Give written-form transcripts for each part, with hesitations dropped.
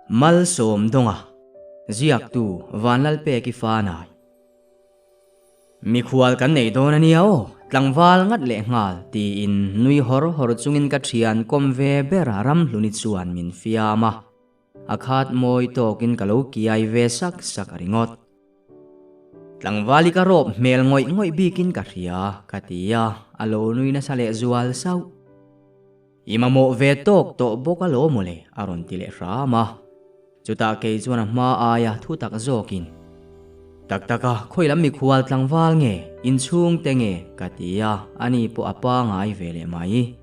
Malsawm Dawnga, Ziaktu Vanlalpeki Fanai. Mikhual kan nei dawn a nia aw, tlangval ngat leh nghal tiin nui hawr hawr chungin ka thian kawm ve ber a Ramhluni chuan min fiam a, a khat mawi tawkin ka lo kiai ve sak sak ringawt. Tlangvali ka rawp hmel ngawih ngawih bikin ka hria ka ti a, a lo nui nasa leh zual sauh. I mamawh ve tawk tawh bawk alawm mawle a rawn ti leh hram a. Chutah kei chuan a hma aia thu tak zawkin, Tak tak a, khawi lam mikhual tlangval nge, inchhung te nge? ka ti a, ani pawh a pangai ve leh mai.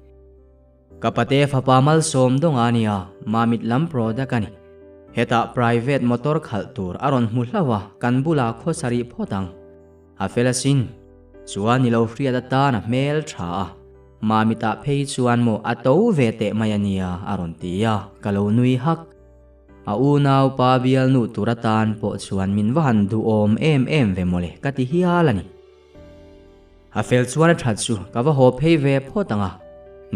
Ka pate fapa malsawm dawng a nia, Mamit lam product a ni. Hetah private motor khalh tur a rawn hmu hlauh a, kan bulah khaw sarih phawt ang. A fel asin. Chuan i lo hriat atan a hmel tha a, Mamitah phei chuan maw a to ve teh mai a nia a rawn ti a, ka lo nui hak. A unau pa bialnu tur atan pawh chuan min va han duhawm em em ve mawle ka ti hial a ni. A fel chuan a that chu ka va haw phei ve phawt ang a,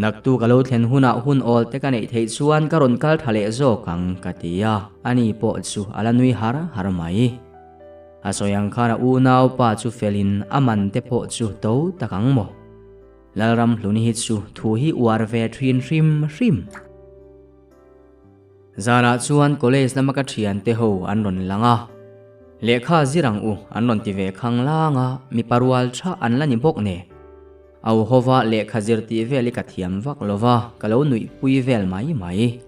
naktu ka lo thlen hunah hun awl te ka neih theih chuan ka rawn kal tha leh zawk ang ka ti a, ani pawh chu a la nui har har mai. A sawi ang khan a unau pa chu felin a man te pawh chu to tak ang maw? Lalramhluni hi chu thu hi uar ve thin hrim hrim. Zanah chuan college lama ka thiante ho an rawn lang a, lehkha zir ang u an rawn ti ve khang lang a, mipa rual tha an la ni bawk nen. Au hova lehkha zir tih vel hi ka thiam vak lo va, ka lo nuihpui vel mai mai.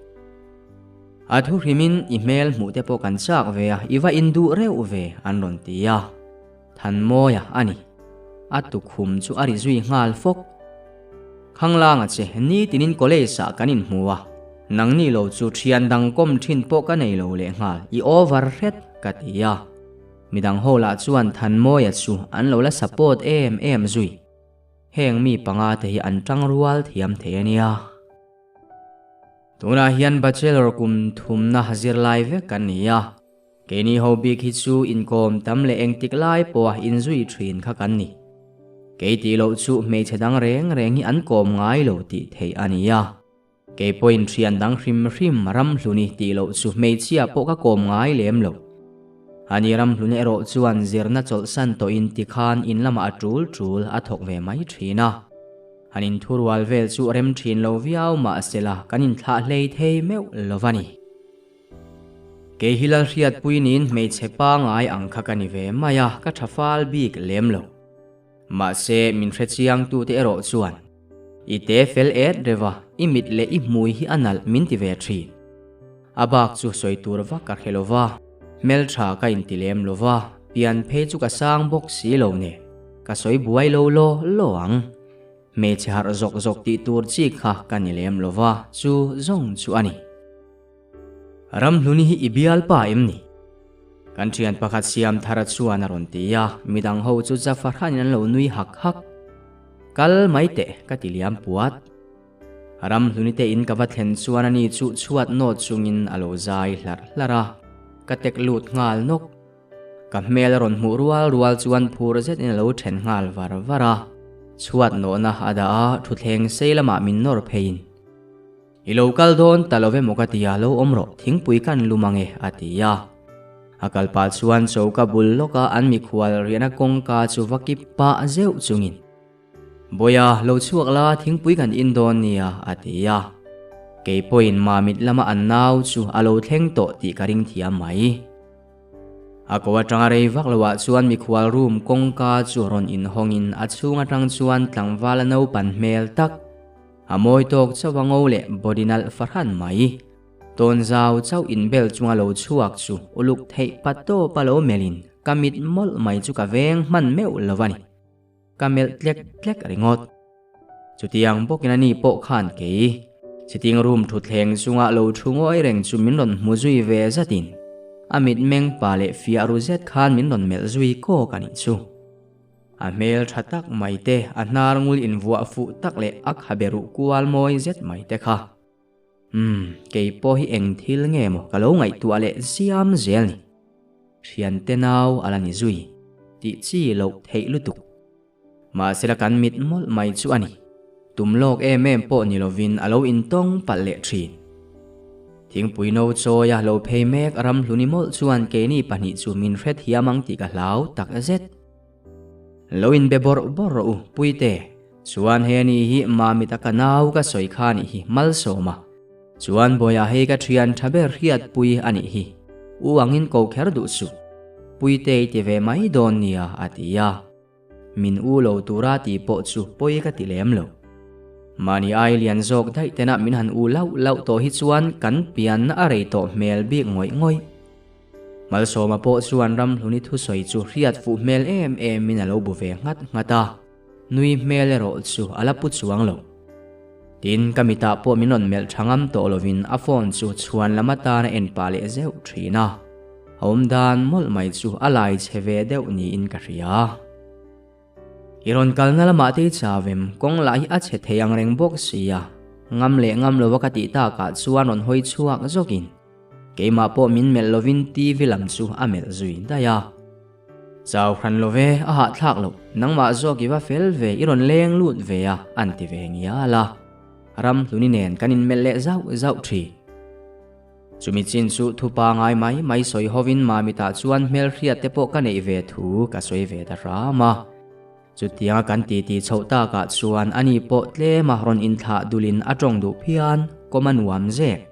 A thu hrimin i hmel hmuh te pawh kan chak ve a, i va induh reuh ve an rawn ti a. Thanmawia a ni. A tukhum chu a ri zui nghal fawk. Khanglanga che, nitinin college ah kan inhmu a, nangni lo chu thian dang kawm thin pawh ka nei lo lehnghal, i over hret ka ti a. Midang ho lah chuan Thanmawia chu an lo la support em em zui. Heng mi panga te hi an tang rual thiam thei a nia. Tunah hian bachelor kum thumna zirlai vek kan ni a. Keini ho bik hi chu inkawm tam leh engtik lai pawha inzui thin kha kan ni. Kei tih loh chu hmeichhe dang reng reng hi an kawm ngai lo tih theih a ni a. Kei pawhin thian dang hrim hrim Ramhluni tih loh chu hmeichhia pawh ka kawm ngai lem lo. Ani Ramhluni erawh chuan zirna chawlhsan tawhin tikhan in lamah a tul tul a thawk ve mai thin a. Han inthurual vel chu rem thin lo viau mahsela kan inthlah hlei thei meuh lo va ni. Kei hi Lalhriatpui niin hmeichhe pangai ang kha ka ni ve mai a, ka tha fal bik lem lo. Mahse, min hre chiangtute erawh chuan, I te fel et reuh a, i mit leh i hmui hi a nalh min ti ve thin. A bak chu sawi tur vak ka hre lo va, hmeltha ka inti lem lo va, pian phei chu ka sang bawk si lo nen, ka sawi buai lo law law ang. Hmeichhe harh zawk zawk tih tur chi kha ka ni lem lo va, chu zawng chu a ni. Ramhluni hi i bialpa em ni? Kan thian pakhat siam thara chuan a rawn ti a, midang ho chu Jafarhanin an lo nui hak hak. Kal mai teh ka ti liam puat. Ramhluni te in ka va thlen chuan ani chu chhuat nawt chungin a lo zai hlarh hlarh a, ka tek lut nghal nawk. Ka hmel a rawn hmuh rual rual chuan phur zetin a lo then nghal var var a, chhuat nawhna a dah a, thutthleng sei lamah min nawr pheiin. I lo kal dawn ta lo ve maw ka ti a, lo awm rawh, thingpui kan lum ang e, a ti a. A kal pah chuan choka bul lawka an mikhual riahna kawngka chu va kip pah zeuh chungin, Bawiha, lo chhuak la, thingpui kan in dawn nia, a ti a. Kei pawhin Mamit lama an nau chu a lo thleng tawh tih ka ring thiam mai. A ko atanga rei vak loah chuan mikhual room kawngka chu rawn inhawngin a chhung atang chuan tlangval a naupan hmel tak, A mawi tawk chauh a ngo leh body nalh fahran mai. Tawn zau chauh inbel chunga lo chhuak chu uluk theih pa tawp a lo melhin ka mit mawlh mai chu ka veng hman meuh lo a ni. Ka melh tlek tlek ringawt. Chutiang bawkin ani pawh khan kei sitting room thutthleng chunga lo thu ngawi reng chu min rawn hmu zui ve zatin a mitmeng pa leh fiah ru zet khan min rawn melh zui kawk a nih chu. A hmel tha tak mai te, a hnar ngul invuah fuh tak leh a khabe ruh kual mawi zet mai te kha. Umm, kei pawh hi eng thil nge maw ka lo ngaihtuah leh ziam zel ni. Thiante nau a la ni zui, tih chi loh theih lutuk. Mahsela kan mit mawlh mai chu a ni. Tum lawk em em pawh ni lovin a lo intawng palh leh thin. Thingpui no chawia lo phei mek Ramhluni mawlh chuan keini pahnih chu min hrethiam ang tih ka hlau tak zet. Lo inbe bawrh bawrh rawh u, Puite. Chuan he ani hi Mamita ka nau ka sawi kha anih hi, Malsawma. Chuan Bawiha hei ka thian tha ber hriatpui anih hi. U angin ko kher duh suh. Puite i ti ve mai dawn nia a ti a. Min u lo tura tih pawh chu pawi ka ti lem lo. Mahni ai lian zawk daih tena min han u lauh lauh tawh hi chuan kan pianna a rei tawh hmel bik ngawih ngawih. Malsawma pawh chuan Ramhluni thusawi chu hriat fuh hmel em emin a lo bu ve nghat nghat a, nui hmel erawh chu a la pu chuang lo. Tin, ka mitah pawh min rawn melh tha ngam tawh lovin a phone chu chhuan lam atana en pah leh zeuh thin a, a awm dan mawlh mai chu a lai chhe ve deuh niin ka hria. I rawn kalna lamah te i chau em? Kawng lah hi a chhe thei ang reng bawk si a, ngam leh ngam lova ka tih takah chuan rawn hawi chhuak zawkin keimah pawh min melh lovin TV lam chu a melh zui daih a. Chau hran lo ve, a hahthlak loh, nangmah zawk i va fel ve, i rawn leng lut ve a, an ti ve ngial a. Ramhluni nen kan inmelh leh zauh zauh thin. Chumi chin chu thu pangai mai mai sawi hovin Mamitah chuan hmelhriat te pawh ka neih ve thu ka sawi ve ta hram a. Chutianga kan titi chhoh takah chuan ani pawh tlema rawn inthlah dulin a tawng duh phian, kawm a nuam zek.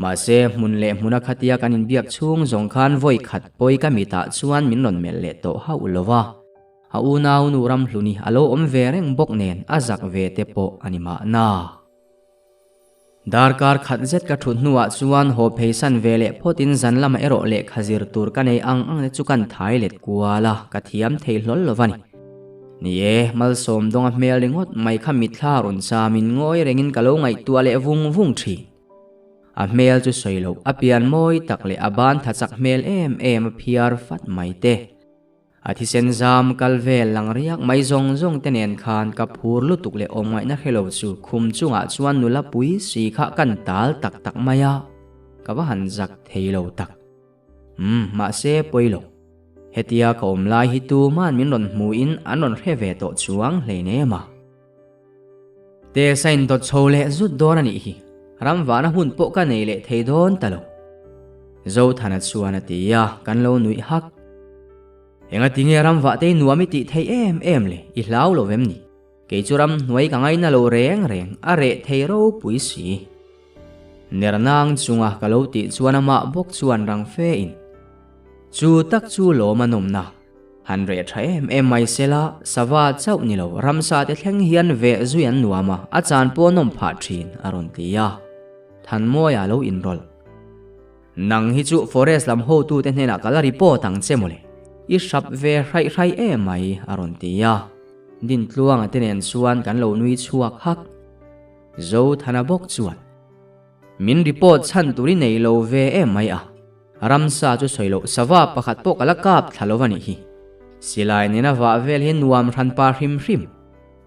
Mahse, hmun leh hmuna khatia kan inbiak chhung zawng khan vawi khat pawi ka mitah chuan min rawn melh leh tawh hauh lo va. A unau nu Ramhluni a lo awm ve reng bawk nen a zak ve te pawh a ni mahna. Darkar khat zet ka thut hnuah chuan haw pheisan ve leh phawtin zan lamah erawh lehkha zir tur ka nei ang ang te chu kan thai let kual a, ka thiam thei hlawl lo va ni. Ni e, Malsawm dawnga hmel ringawt mai kha mitthla rawn chamin ngawi rengin ka lo ngaihtuah leh vung vung thin. A hmel chu sawi loh, a pian mawi tak leh a ban tha chak hmel em em a phiar fat mai te. A thisen zam kal vel lang riak mai zawng zawng te nen khan ka phur lutuk leh awm ngaihna hre lo chu khum chungah chuan nula pui si kha kan tal tak tak mai a, ka va han zak thei lo tak. Umm, mahse pawi lo. Hetia ka awm lai hi tuman min rawn hmuin an rawn hre ve tawh chuang hleinem a. Tesa in dawt chho leh zut dawn a nih hi, ramvahna hun pawh ka nei leh thei dawn ta lo. Zothana chuan a ti a, kan lo nuih hak. Engatinge ramvah te i nuam i tih theih em em le, i hlau lo vem ni? Kei chu ramhnuai ka ngaina lo reng reng, a reh thei ropui si. Ner nang chunga ka lo tih chuan amah bawk chuan rang fe in, Chu tak chu lawm a nawmna. Han reh tha em em mai sela, sava chauh ni lo ramsa te thleng hian veh zui an nuam a, a chan pawh nawm phah thin, a rawn ti a. Thanmawia lo inrawlh. Nang hi chu forest lam hotute hnenah ka la report ang che mawle, i hrap ve hraih hraih em mai, a rawn ti a. Dintluanga te nen chuan kan lo nui chhuak hak. Zothana bawk chuan, Min report chhan tur i nei lo ve em mai a, ramsa chu sawi loh sava pakhat pawh ka la kap thla lo va nih hi. Silai nena vah vel hi nuam hran pa hrim hrim.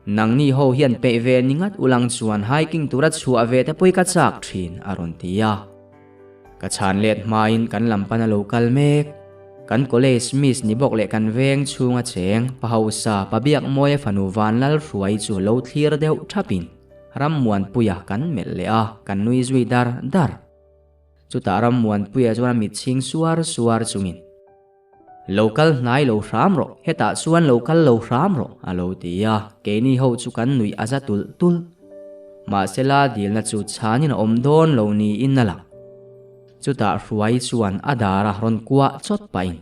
Nangni ho hian peih ve ni ngat ulang chuan hiking tura chhuah ve te pawi ka chak thin, a rawn ti a. Ka chhan let hmain kan lam pan a lo kal mek. Kan college miss ni bawk leh kan veng chhunga cheng, pa hausa, pa Biakmawia fanu Vanlalhruai chu lo thlir deuh thapin Rammuanpuia kan melh leh a, kan nui zui dar dar. Chutah Rammuanpuia chuan a mit chhing suar suar chungin, Lo kal hnai lo hram rawh, hetah chuan lo kal lo hram rawh, a lo ti a, keini ho chu kan nuih a za tulh tulh. Mahsela dilna chu chhanin a awm dawn lo niin a lang. Chutah Hruai chuan a dar a rawn kuah chawt pahin,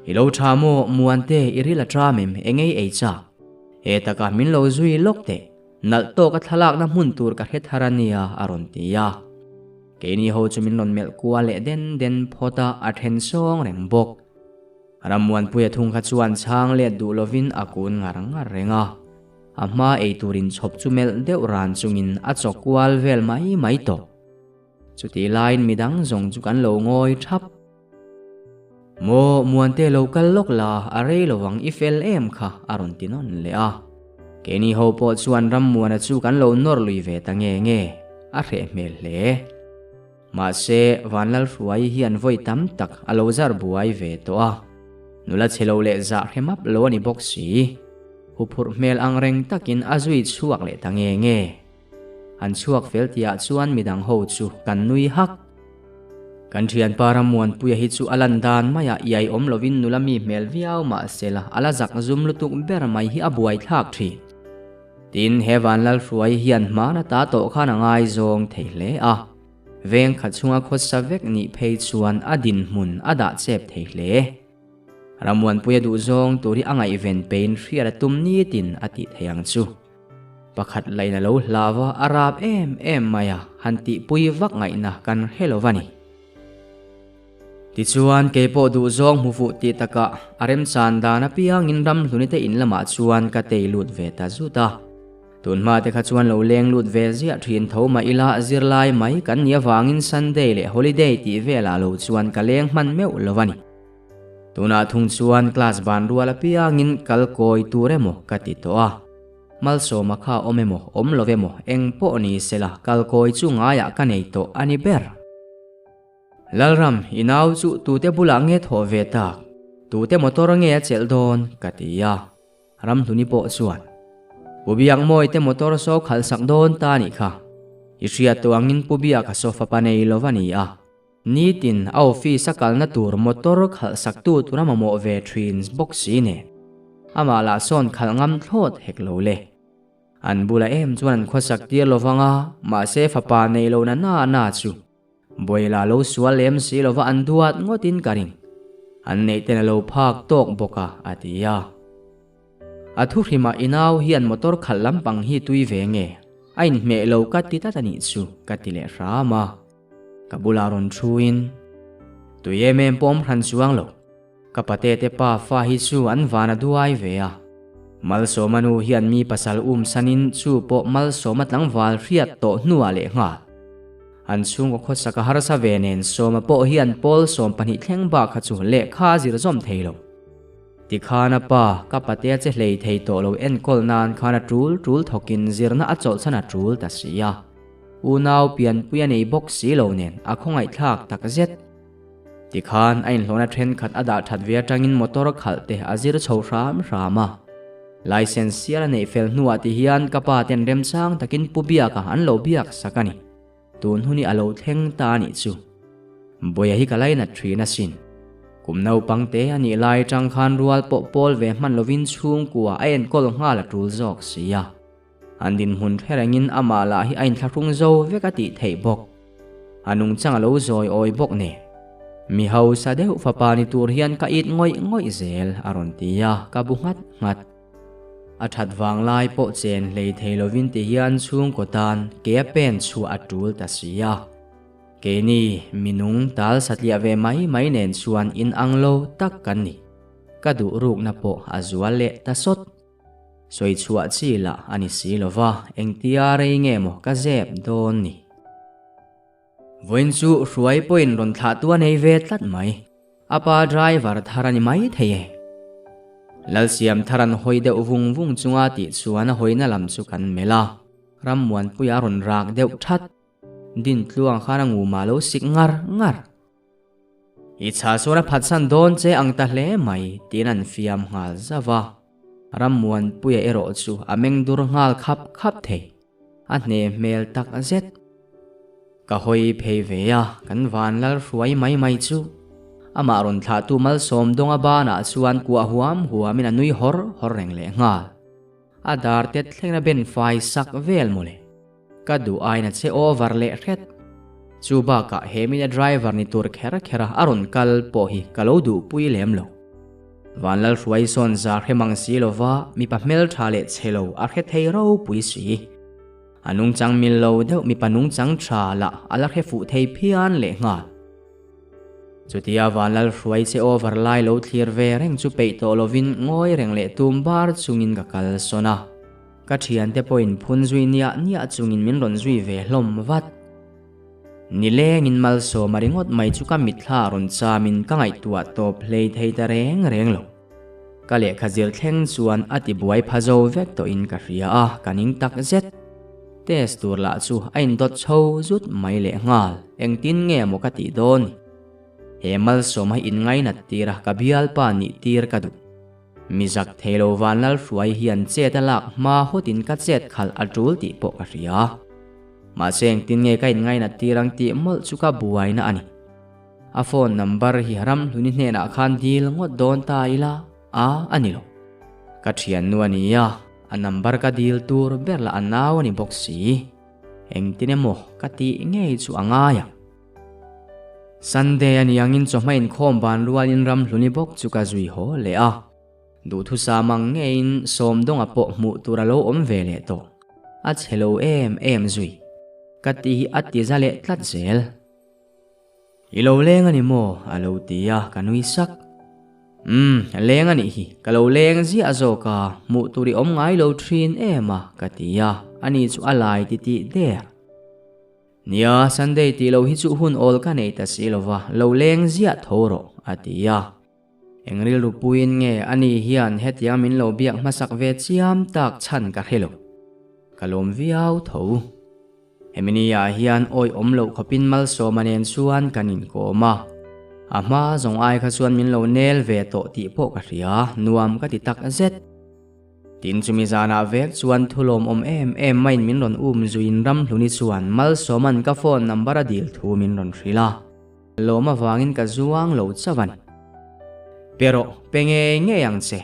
I lo tha maw, Muante, i ril a tram em, engei ei chak? He taka min lo zui lawk teh, nalh tawka thlalakna hmun tur ka hre thar a nia, a rawn ti a. Keini ho chu min rawn melh kual leh den den phawt a, a then sawng reng bawk. Rammuanpuia thung kha chuan chhang let duh lovin a kun ngar ngar reng a. A hma ei tur inchhawp chu melh deuh ran chungin a chaw kual vel mai mai tawh. Chutih laiin midang zawng chu kan lo ngawi thap. Maw, Muante lo kal lawk la, a rei lo ang i fel em kha, a rawn ti nawn leh a. Keini ho pawh chuan Rammuana chu kan lo nawr lui ve ta nge nge, a hreh hmel hle. Mahse, Vanlalhruai hian vawi tam tak a lo zar buai ve tawh a, nula chhe lo leh zah hre map lo a ni bawk si. Huphurh hmel ang reng takin a zui chhuak leh ta nge nge. An chhuak fel tihah chuan midang ho chu kan nui hak. Kan thianpa Rammuanpuia hi chu a lan dan maiah iai awm lovin nula mi hmel viau mahsela a la zak zum lutuk ber mai hi a buaithlak thin. Tin, he Vanlalhruai hian hmana ta tawh khan a ngaizawng thei hle a. Veng khat chhunga khawsa vek nih phei chuan a dinhmun a dah chep thei hle. Rammuanpuia duhzawng tur hi a ngaihven pein hriat a tum nitin a tih thei ang chu. Pakhat lain a lo hlau a, a rap em em mai a, han tihpui vak ngaihna kan hre lo va ni. Tichuan, keipawh duhzawng hmu fuh tih takah a remchan dan apiangin ramhlunite in lamah chuan ka tei lut ve ta zut a. Tunhma te kha chuan lo leng lut ve ziah thin tho mah ila zirlai mai kan nih avangin Sunday leh Holiday tih velah lo chuan ka leng hman meuh lo a ni. Tunah thung chuan class ban rual apiangin kal kawi tur emaw ka ti tawh a. Malsawma kha awm emaw awm lo emaw eng pawh ni sela kal kawi chu ngaiah ka nei tawh a ni ber. Lalram, i nau chu tute bulah nge thawh ve tak? Tute motor nge a chelh dawn? ka ti a. Ramhluni pawh chuan, Pu Biakmawi te motor saw khalh sak dawn ta nih kha. I hriat tawh angin Pu Biaka saw fapa nei lo va ni a. Nitin a office a kalna tur motor khalh saktu tura mamawh ve thin bawk si nen, amah lah sawn khalh ngam thlawt hek lo le. An bula em chuan an khawsak tir lo vang a, mahse fapa nei lo na na na chu Buaila lo sual lem si lova an duat ngawtin ka ring. An neih ten a lo phak tawk bawk a, a ti a. A thu hrimah i nau hian motor khalh lampang hi tui ve nge? A inhmeh lo ka ti tlat a nih chu, ka ti leh hram a. Ka bulah rawn thuin, Tui em em pawm hran chuang lo. Ka pate te pa fa hi chu an van a duai ve a. Malsawma nu hian mi pasal um sanin chu pawh Malsawma tlangval hriat tawh hnuah leh nghal. An chhungkaw khawsak a harsa ve nen Sawma pawh hian pawl 12 thleng bak kha chu lehkha a zir zawm thei lo. Tikhan a pa, ka patea che hlei thei tawh lo enkawl nan khan a tul tul thawkin zirna a chawlhsan a tul ta si a. Unau pianpui a nei bawk si lo nen a khawngaihthlak tak zet. Tikhan a inhlawhna thenkhat a dah that ve atangin motor khalh te a zir chho hram hram a. License sial a neih fel hnuah ti hian ka pa ten remchang takin Pu Biaka an lo biak sak a ni. Tun hun hi a lo thleng ta a nih chu. Buaia hi ka lainat thin asin. Kum naupang te a nih lai atang khan rual pawh pawl ve hman lovin chhungkua a enkawl nghal a tul zawk si a. An dinhmun hre rengin amah lah hi a inthlahrung zo vek a tih theih bawk. A nungchang a lo zawi awi bawk nen. Mi hausa deuh fapa ni tur hian ka it ngawih ngawih zel a rawn ti a, ka bu nghat nghat. A that vang lai pawh chen hlei thei lovin ti hian chhungkaw tan ke a pen chhuah a tul ta si a. Keini minung tal satliah ve mai mai nen chuan inang lo tak kan ni. Ka duh rukna pawh a zual leh ta sawt. Sawi chhuah chi lah a ni si lo va, engtia rei nge maw ka zep dawn ni. Vawiin chu hruai pawhin rawn thlah tu a nei ve tlat mai. A pa driver thar a ni mai thei e. Lalsiam thar an hawi deuh vung vung chunga tih chuan a hawina lam chu kan melh a, Rammuanpuia a rawn rak deuh that. Dintluang khan a ngumah lo sik ngar ngar. I chhah sawn a phatsan dawn che ang ta hle mai tiin an fiam nghal zauh a. Rammuanpuia erawh chu a meng dur nghal khap khap thei. A hne hmel tak zet. Ka hawi phei ve a, kan van lal hruai mai mai chu. Amah rawn thlahtu malsawm dawnga banah chuan kuah huam huamin a nui hawr hawr reng leh nghal. A dar tet thlengna ben fai sak vel mawle. Ka duh aina che over leh hret. Chu bakah he mina driver ni tur kher kher a a rawn kal pawh hi ka lo duhpui lem lo. Vanlalhruai sawn zar hre mang si lova mipa hmeltha leh chhe lo a hre thei ropui si. A nungchang mil lo deuh mipa nungchang tha lah a la hre fuh thei phian leh nghal. Chutia Vanlalhruai che over lai lo thlir ve reng chu peih tawh lovin ngawi reng leh tum bar chungin ka kal sawn a. Ka thiante pawhin phun zui niah niah chungin min rawn zui ve hlawm vat. Nilengin malsawma ringawt mai chu ka mitthla rawn chamin ka ngaihtuah tawp hlei thei ta reng reng lo. Ka lehkha zir thleng chuan a ti buai pha zo vek tawhin ka hria a, ka ning tak zet. Test tur lah chu a indawt chho zut mai leh nghal, engtin nge maw ka tih dawn ni? He malsawma hi inngainat tir a, ka bialpa nih tir ka duh. Mi zak thei lo Vanlalhruai hian chet a lak hma hawtin ka chet khalh a tul tih pawh ka hria. Mahse engtin nge ka inngainat tir ang tih mawlh chu ka buaina a ni. A phone number hi Ramhluni hnenah khan dil ngawt dawn ta ila a a ni lo. Ka thiannu a ni a, a number ka dil tur ber lah a nau a ni bawk si. Engtin emaw ka tih ngei chu a ngai ang. Sunday a ni angin chawhma inkhawm ban rualin Ramhluni bawk chu ka zui haw leh a. Duhthusam ang ngeiin Sawmdawnga pawh hmuh tur a lo awm ve leh tawh. A chhe lo em em zui. Ka ti hi a ti za leh tlat zel. I lo leng a ni maw? a lo ti a, ka nui sak. Umm, leng a nih hi, ka lo leng ziah zawk a, hmuh tur i awm ngai lo thin em a, ka ti a, ani chu a lai titih der. Nia, Sunday tih loh hi chu hun awl ka nei ta si lova, lo leng ziah tho rawh, a ti a. Eng rilru puiin nge ani hian hetiang min lo biak hmasak ve chiam tak chhan ka hre lo. Ka lawm viau tho. Hemi ni ah hian awi awm loh khawpin Malsawma nen chuan kan inkawm a. A hma zawng ai kha chuan min lo nel ve tawh tih pawh ka hria, nuam ka ti tak zet. Tin chumi zanah vek chuan thulawm awm em em maiin min rawn um zuiin Ramhluni chuan Malsawma'n ka phone number a dil thu min rawn hrilh a. Lawm avangin ka zuang lo chauh a ni. Pe rawh, pe ngei ngei ang che.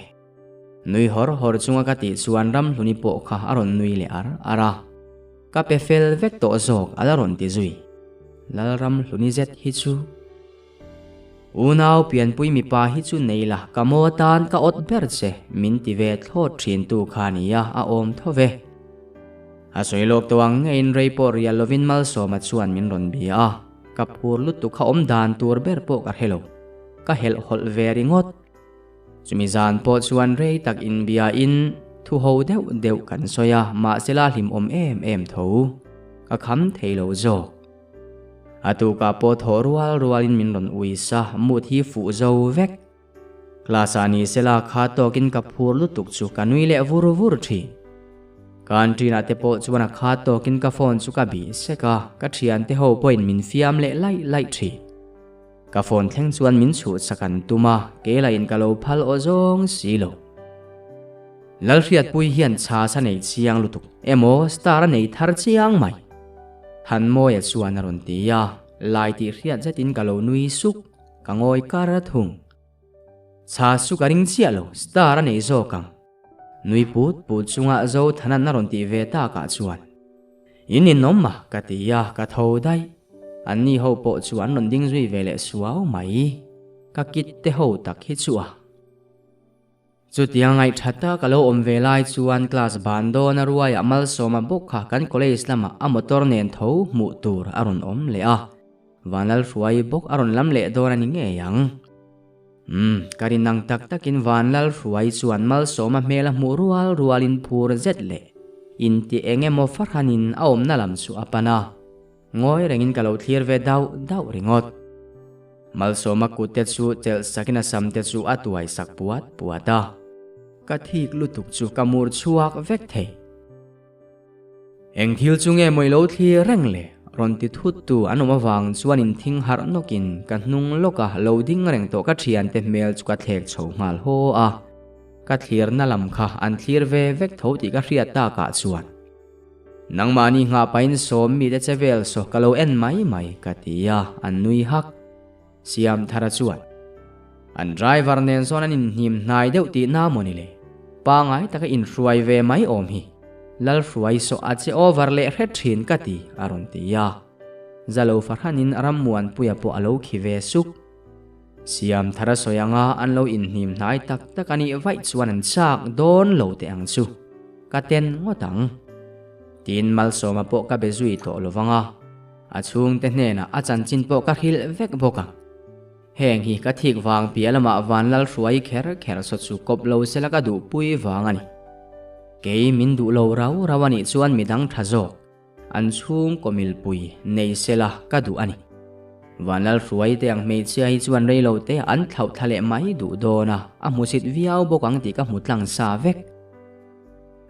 Nui hawr hawr chunga ka tih chuan Ramhluni pawh kha a rawn nui leh ar ar a. Ka pe fel vek tawh zawk a la rawn ti zui. Lalramhluni zet hi chu. Unau pianpui mipa hi chu nei la ka maw atan ka awt ber che min ti ve thlawt thin tu kha nia a awm tho ve. A sawi lawk tawh ang ngeiin rei pawh rial lovin Malsawma chuan min rawn bia a, ka phur lutuk kha awm dan tur ber pawh ka hre lo. Ka helh hawlh ve ringawt. Chumi zan pawh chuan rei tak inbiain thu ho deuh deuh kan sawi a, mahsela hlimawm em em tho. Ka kham thei lo zawk. A tukah pawh thawh rual rualin min rawn uisa, mut hi fuh zo vek. Class ah ni sela kha tawkin ka phur lutuk chu ka nui leh vur vur thin. Canteen ah te pawh chuan a kha tawkin ka phone chu ka bih sek a, ka thiante ho pawhin min fiam leh laih laih thin. Ka phone thleng chuan min chhuhsak an tum a, kei lah in ka lo phal aw zawng si lo. Lalhriatpui hian chhas a nei chiang lutuk emaw star a nei thar chiang mai. Thanmawia chuan a rawn ti a, lai tih hriat zetin ka lo nui suk, ka ngawi kar a thung. Chhas chu ka ring chiah lo, star a nei zawk ang. Nui put put chunga Zothanan a rawn tih ve takah chuan. In ninawm a, ka ti a, ka tho daih. Anni ho pawh chu an rawn ding zui ve leh suau mai. Ka kit te ho tak hi chu a. Chutiang ngaihthat a ka lo awm ve lai chuan class ban dawn a ruaiah Malsawma bawk kha kan college lamah a motor nen tho hmuh tur a rawn awm leh a. Vanlalhruai bawk a rawn lam leh dawn a ni ngei ang. Umm, ka rin ang tak takin Vanlalhruai chuan Malsawma hmel a hmuh rual rualin phur zet leh inti eng emaw fahranin a awmna lam chu a pan a, ngawi rengin ka lo thlir ve dauh dauh ringawt. Malsawma kut te chu chelh sakin a sam te chu a tuai sak puat puat a, ka thik lutuk chu ka mur chhuak vek thei. Eng thil chu nge maw i lo thlir reng le? Rawn ti thut tu an awm avang chuan in thing harh nawkin ka hnung lawka lo ding reng tawh ka thiante hmel chu ka thlek chho nghal haw a. Ka thlirna lam kha an thlir ve vek tho tih ka hriat takah chuan nangmahni nghah pahin sawm mite che vel saw ka lo en mai mai ka ti a, an nui hak. Siamthara chuan an driver nen sawn an inhnim hnai deuh tihna maw ni le? Pangai taka inhruai ve mai awm hi Lalhruai sawh a che over leh hret thin ka ti a rawn ti a. Zalo fahranin Rammuanpuia pawh a lo khi ve suk. Siamthara sawi anga an lo inhnim hnai tak tak a nih vaih chuan an chak dawn lo teh ang chu. Ka ten ngawt ang. Tin Malsawma pawh ka be zui tawh lo vang a. A chhungte hnenah a chanchin pawh ka hrilh vek bawk ang. Heng hi ka thik vang piah lamah Vanlalhruai kher kher saw chu kawp lo sela ka duhpui vang a ni. Kei min duh lo rau rau a nih chuan midang tha zawk, an chhungkaw milpui nei sela ka duh a ni. Vanlalhruai te ang hmeichhia hi chuan rei lo te an thlauh thla leh mai duh dawn a, a hmusit viau bawk ang tih ka hmu tlang sa vek.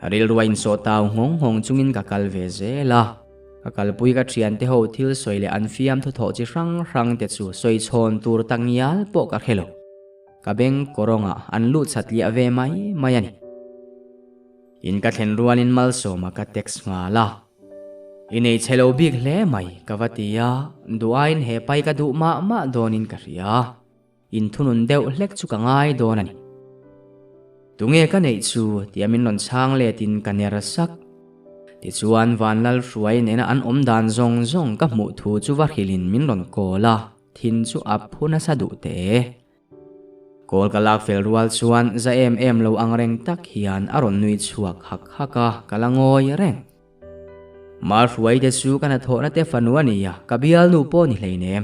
Rilrua insawh tau nghawng nghawng chungin ka kal ve zel a. Ka kalpui ka thiante ho thil sawi leh an fiam thawthawh chi hrang hrang te chu sawi chhawn tur tak ngial pawh ka hre lo. Ka beng kawrawngah an lut chatliah ve mai mai a ni. In ka thlen rualin Malsawma ka text nghal a. I nei chhe lo bik hle mai ka va ti a, duh aiin he pai ka duh mah mah dawnin ka hria. Inthunun deuh hlek chu ka ngai dawn a ni. Tunge ka neih chu tia min rawn chhang letin ka ner sak. Tichuan Vanlalhruai nena an awm dan zawng zawng ka hmuh thu chu va hrilhin min rawn call a, thin chu a phu nasa duh teh. Call ka lak fel rual chuan za em em lo ang reng tak hian a rawn nui chhuak hak hak a, ka la ngawi reng. Mahruai te chu ka hnathawhna te fanu a ni a, ka bialnu pawh ni hleinem.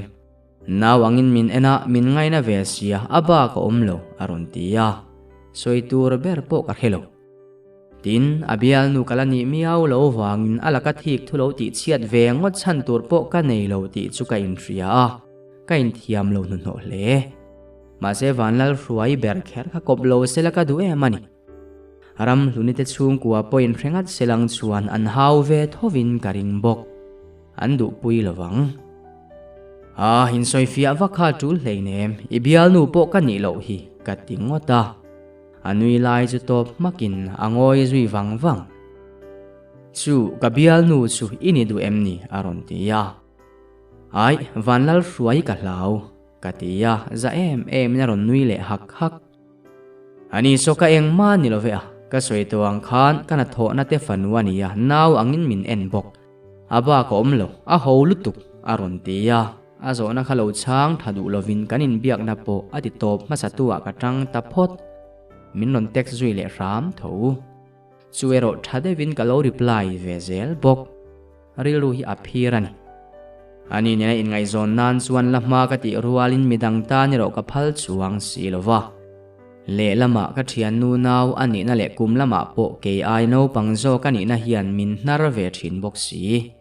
Nau angin min en a, min ngaina ve sia, a bak a awm lo, a rawn ti a. Sawi tur ber pawh ka hre lo. Tin, a bialnu ka la nih miau lo vangin a laka thik thu lo tih chhiat ve ngawt chhan tur pawh ka nei lo tih chu ka inhria a, ka inthiam lo hnuhnawh hle. Mahse Vanlalhruai ber kher kha kawp lo sela ka duh em a ni. Ram hlunite chhungkua pawhin hre ngat selang chuan an hau ve thovin ka ring bawk. An duhpui lo vang. Ah, insawifiah vak kha tul hleinem, i bialnu pawh ka nih loh hi, ka ti ngawt a. A nui lai chu tawp hmakin a ngawi zui vang vang. Chu, ka bialnu chu i ni duh em ni? a rawn ti a. Aih, Vanlalhruai ka hlau, ka ti a, za em emin a rawn nui leh hak hak. Ani saw ka engmah ni lo ve a, ka sawi tawh ang khan ka hnathawhna te fanu a ni a, nau angin min en bawk. A bak a awm lo, a ho lutuk, a rawn ti a, a zawhna kha lo chhang tha duh lovin kan inbiakna pawh a ti tawp hmasa tu ah ka tang ta phawt. Min rawn text zui leh hram tho. Chu erawh tha deuhin ka lo reply ve zel bawk. Rilru hi a phir a ni. Ani nena inngaihzawn nan chuan la hma ka tih rualin midang tan erawh ka phal chuang si lo va. Lehlamah ka thiannu nau a nihna leh kum lamah pawh kei ai naupang zawk a nihna hian min hnar ve thin bawk si.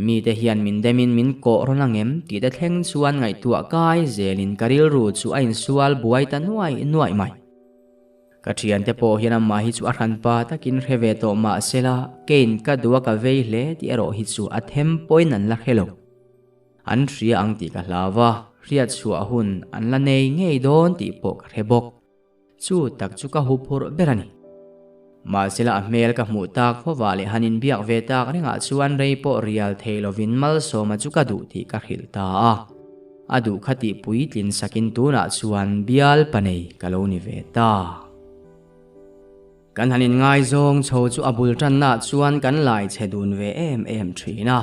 Mite hian min demin min kawh rawn angem tih te thleng chuan ngaihtuah kai zelin ka rilru chu a insual buai ta nuai nuai mai. Ka thiante pawh hian amah hi chu a hranpa takin hre ve tawh mah sela, keiin ka duh a ka vei hle tih erawh hi chu a them pawhin an la hre lo. An hria ang tih ka hlau va, hriat chhuah hun an la nei ngei dawn tih pawh ka hre bawk. Chu tak chu ka huphurh ber a ni. Mahsela a hmel ka hmuh tak fova leh han inbiak ve tak rengah chuan rei pawh rial thei lovin Malsawma chu ka duh tih ka hrilh ta a. A duh kha tih puitlin sakin tunah chuan bial pa nei ka lo ni ve ta. Kan han inngaizawng chho chu a bul tannaah chuan kan lai chhe dun ve em em thin a.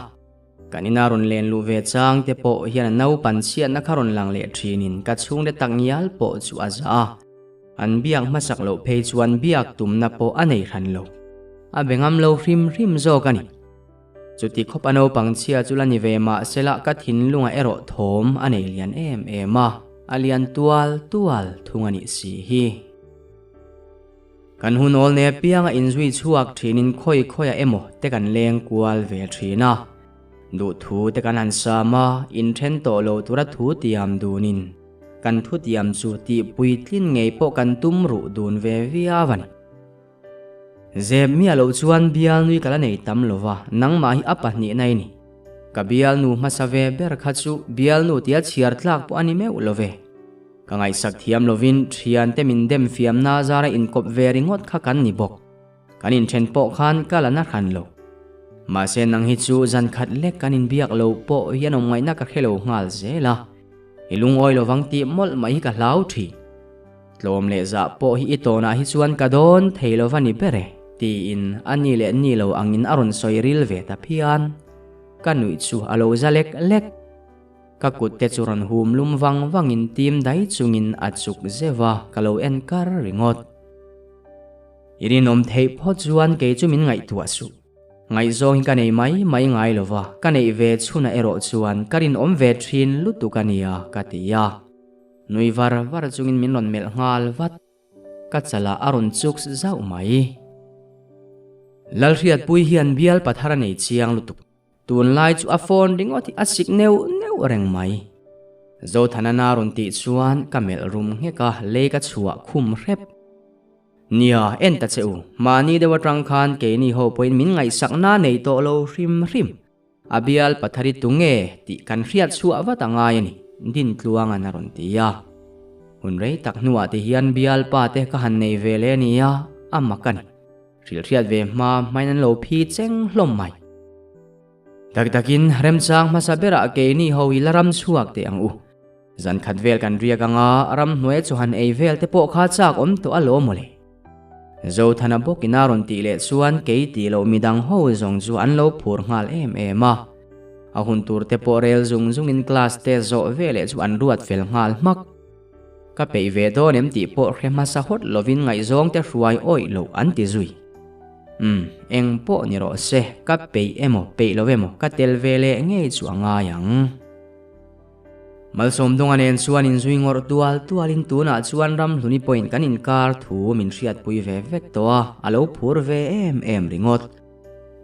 Kan ina rawn len luh ve chang te pawh hian a naupan chhiatna kha rawn lang leh thinin ka chhungte tak ngial pawh chu a za a. An biak hmasak loh phei chuan biak tumna pawh a nei hran lo. A be ngam lo hrim hrim zawk a ni. Chuti khawp a naupang chhia chu la ni ve mah sela ka thinlungah erawh thawm a nei lian em em a, a lian tual tual thung a nih si hi. Kan hun awl nei apianga inzui chhuak thinin khawi khawiah emaw te kan leng kual ve thin a. Duhthu te kan han sam a, inthen tawh lo tura thu tiam dunin kan thu tiam chu tih puitlin ngei pawh kan tum ruh dun ve viau a ni. Zep miah loh chuan bialnui ka la nei tam lo va, nangmah hi a pahnihna i ni. Ka bialnu hmasa ve ber kha chu bialnu tia chhiar tlak pawh a ni meuh lo ve. Ka ngaihsak thiam lovin thiante min dem fiamna zara inkawp ve ringawt kha kan ni bawk. Kan inthen pawh khan ka la na hran lo. Mahse nang hi chu zan khat lek kan inbiak lo pawh hian awm ngaihna ka hre lo nghal zel a. I lungawi lovang tih mawlh mai hi ka hlau thin. Tlawm leh zah pawh hi i tawnah hi chuan ka dawn thei lo va ni ber e, tiin a ni leh ni lo angin a rawn sawi ril ve ta phian. Ka nuih chu a lo za lek lek. Ka kut te chu rawn hum lum vang vangin tim dai chungin a chuk zeuh a, ka lo en kar ringawt. I rinawm theih phawt chuan kei chu min ngaihtuah suh. Ngaihzawng hi ka nei mai mai ngai lo va, ka neih ve chhunah erawh chuan ka rinawm ve thin lutuk a nia, ka ti a. Nui var var chungin min rawn melh nghal vat. Ka chalah a rawn chuk zauh mai. Lalhriatpui hian bial pathar a nei chiang lutuk. Tunlai chu a phone ringawt hi a sik neuh neuh reng mai. Zothanana rawn tih chuan ka melh rum nghek a, lei ka chhuah khum hrep. Nia, en ta che u, mahni deuh atang khan keini ho pawhin min ngaihsakna nei tawh lo hrim hrim. A bial pathari tu nge tih kan hriat chhuah vat a ngai a ni, Dintluangan a rawn ti a. Hun rei tak hnuah ti hian bial pa te ka han nei ve leh a nia, a mak a ni. Hrilhhriat ve hma hmain an lo phi cheng hlawm mai. Tak takin remchang hmasa berah keini ho i la ram chhuak teh ang u. Zan khat vel kan riak anga ramhnuai chu han ei vel te pawh kha chak awm tawh alawm mawle. Zothana bawkin a rawn tih leh chuan kei tih loh midang ho zawng chu an lo phur nghal em em a. A hun tur te pawh rel zung zungin class te zawh veleh chu an ruat fel nghal hmak. Ka peih ve dawn em tih pawh hre hmasa hawt lovin ngaihzawng te hruai awih loh an ti zui. Umm, eng pawh ni rawh se, ka peih emaw peih lo emaw ka tel ve leh ngei chu a ngai ang. Malsawmdawnga nen chuan inzui ngawrh tual tualin tunah chuan Ramhluni pawhin kan inkar thu min hriatpui ve vek tawh a, a lo phur ve em em ringawt.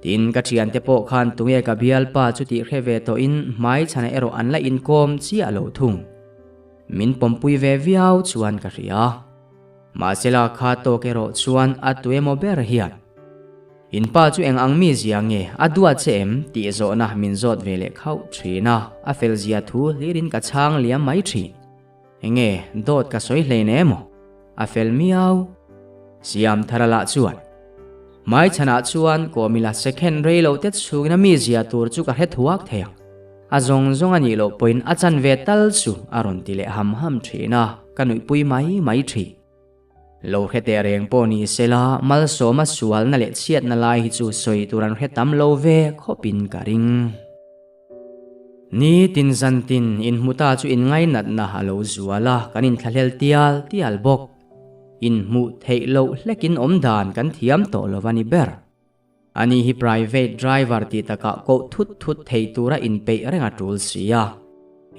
Tin, ka thiante pawh khan tunge ka bialpa chu tih hre ve tawhin hmaichhana erawh an la inkawm chiah lo thung. Min pawmpui ve viau chuan ka hria. Mahsela kha tawk erawh chuan a tu emaw ber hian, In pa chu eng ang mi zia nge a duat che em? tih zawhna min zawt ve leh khauh thin a, a fel zia thu hlirin ka chhang liam mai thin. Enge dawt ka sawi hlein emaw? A fel miau. Siam thara lah chuan, Hmaichhanah chuan Kawmila second rei lo te chhungin a mi zia tur chu ka hre thuak thei ang. A zawng zawng a nih loh pawhin a chanve tal chu a rawn ti leh ham ham thin a, ka nuihpui mai mai thin. Lo hre teh reng pawh ni sela, malsawma sualna leh chhiatna lai hi chu sawi tur an hre tam lo ve khawpin ka ring. Ni tin zan tin inhmu ta chu inngainatna a lo zual a, kan inthlahlel tial tial bawk. Inhmuh theih loh hlekin awmdan kan thiam tawh lo a ni ber. Ani hi private driver tih takah koh thut thut thei tura inpeih reng a tul si a.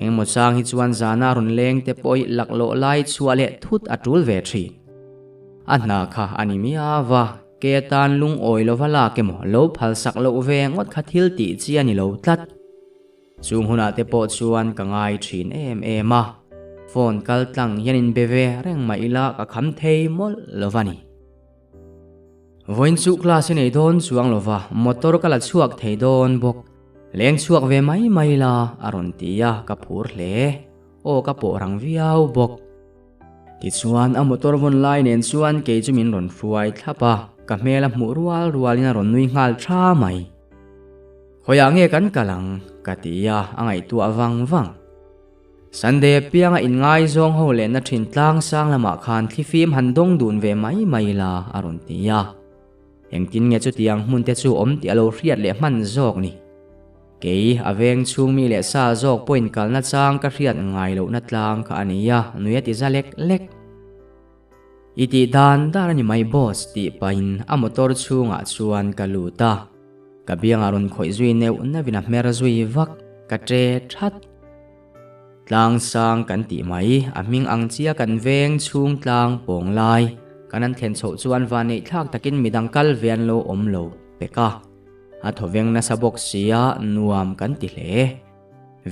Engemaw chang hi chuan zana rawn leng te pawh hi laklawh lai chhuah leh thut a tul ve thin. A hna kha a ni miau a, ke atan lungawi lova lak emaw lo phalsak loh ve ngawt kha thil tih chi a ni lo tlat. Chung hunah te pawh chuan ka ngai thin em em a, phone kal tlang hian inbe ve reng mah ila ka kham thei mawlh lova ni. Vawiin chu class i nei dawn chuang lova, motor ka la chhuak thei dawn bawk. Leng chhuak ve mai mai la, a rawn ti a, ka phur hle. Aw ka pawh rang viau bawk. Tichuan a motor vawn lai nen chuan kei chu min rawn hruai thlap a, ka hmel a hmuh rual rualin a rawn nui nghal tha mai. Khawiah nge kan kal ang? ka ti a, a ngaihtuah vang vang. Sunday apianga inngaizawng ho lehna thin tlang sang lamah khan thlifim han dawng dun ve mai mai la, a rawn ti a. Engtin nge chutiang hmun te chu awm tih a lo hriat leh hman zawk ni? Kei, a veng chhung mi leh sa zawk pawhin kalna chang ka hriat ngai lohna tlang kha a ni a, nui a ti za lek lek. I tih dan dan a ni mai boss tih pahin a motor chhungah chuan ka lut a. Ka biangah rawn khawih zui neuh neuhin a hmer zui vak, ka ṭe ṭhat. Tlang sang kan tih mai, a hming ang chia kan veng chhung tlang pawng lai. Kan an thlen chhoh chuan vanneih thlak takin midang kal ve an lo awm lo pek a. A thawveng nasa bawk sia nuam kan ti hle.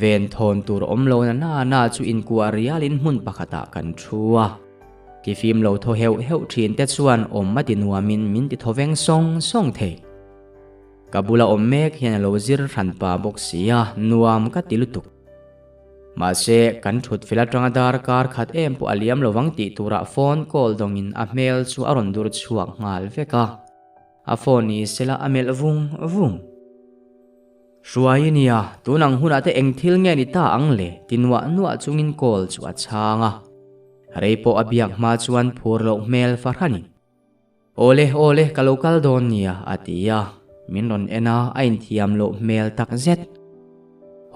Ven thawn tur awm lo na na na chu inkuah rialin hmun pakhatah kan thu a. Tifim lo thaw heuh heuh thin te chuan awm a ti nuamin min ti thawveng sawng sawng thei. Ka bula awm mek hian a lo zir hran pa bawk si a, nuam ka ti lutuk. Mahse, kan thut fel atanga dar kar khat em pawh a liam lovang tih turah phone call dawngin a hmel chu a rawn dur chhuak nghal vek a. A phone ni sela a melh vung vung. Hruai i nia, tun ang hunah te eng thil nge ni ta ang le? ti nuah nuah chungin call chu a chhang a. Rei pawh a biak hma chuan phur loh hmel fahranin. Awle, awle, ka lo kal dawn nia, a ti a. Min rawn en a, a inthiam loh hmel tak zet.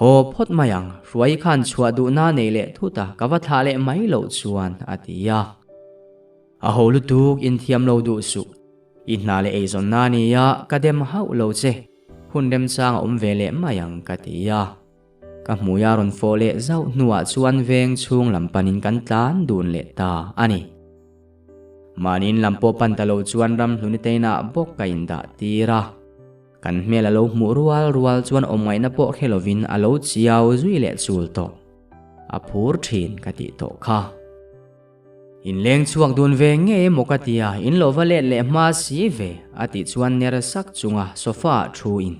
Haw phawt mai ang, Hruai khan chhuah duhna nei leh thut a, ka va thlah leh mai loh chuan, a ti a. A ho lutuk, inthiam lo duh suh. I hna leh eizawnna a nia, ka dem hauh lo che. Hun remchang a awm ve leh mai ang, ka ti a. Ka hmui a rawn fawh leh zauh hnuah chuan veng chhung lam panin kan tlan dun leh ta a ni. Mahniin lam pawh pan ta lo chuan ramhluni teinah bawk ka indah tir a. Kan hmel a lo hmuh rual rual chuan awmngaihna pawh hre lovin a lo chiau zui leh chul tawh. A phur thin ka tih tawh kha. In leng chhuak dun ve ngei emaw ka tia, in lo va let leh hma si ve, a tih chuan ner sak chunga sofa ah thu in.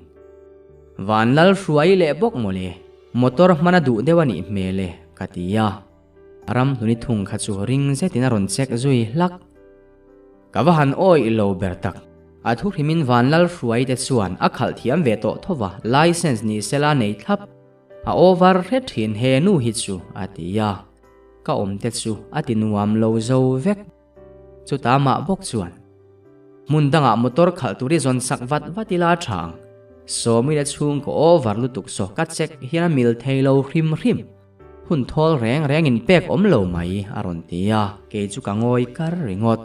Van lal hruai leh bawk mawle, motor hman a duh deuh a nih hmel e, ka ti a. Ramhluni thung kha chu ring zetin a rawn check zui hlak. Ka va han awih lo ber tak. A thu hrimin Vanlalhruai te chuan a khalh thiam ve tawh tho va, licence ni sela nei thlap. A over hret thin he nu hi chu, a ti a. Ka awm te chu a ti nuam lo zo vek. Chutah mah bawk chuan, Hmun dangah motor khalh tur i zawn sak vat vat ila a tha ang. Sawmina chhungkaw over lutuk saw ka check hian a mil thei lo hrim hrim. Hun thawl reng reng in pek awm lo mai, a rawn ti a, kei chu ka ngawi kar ringawt.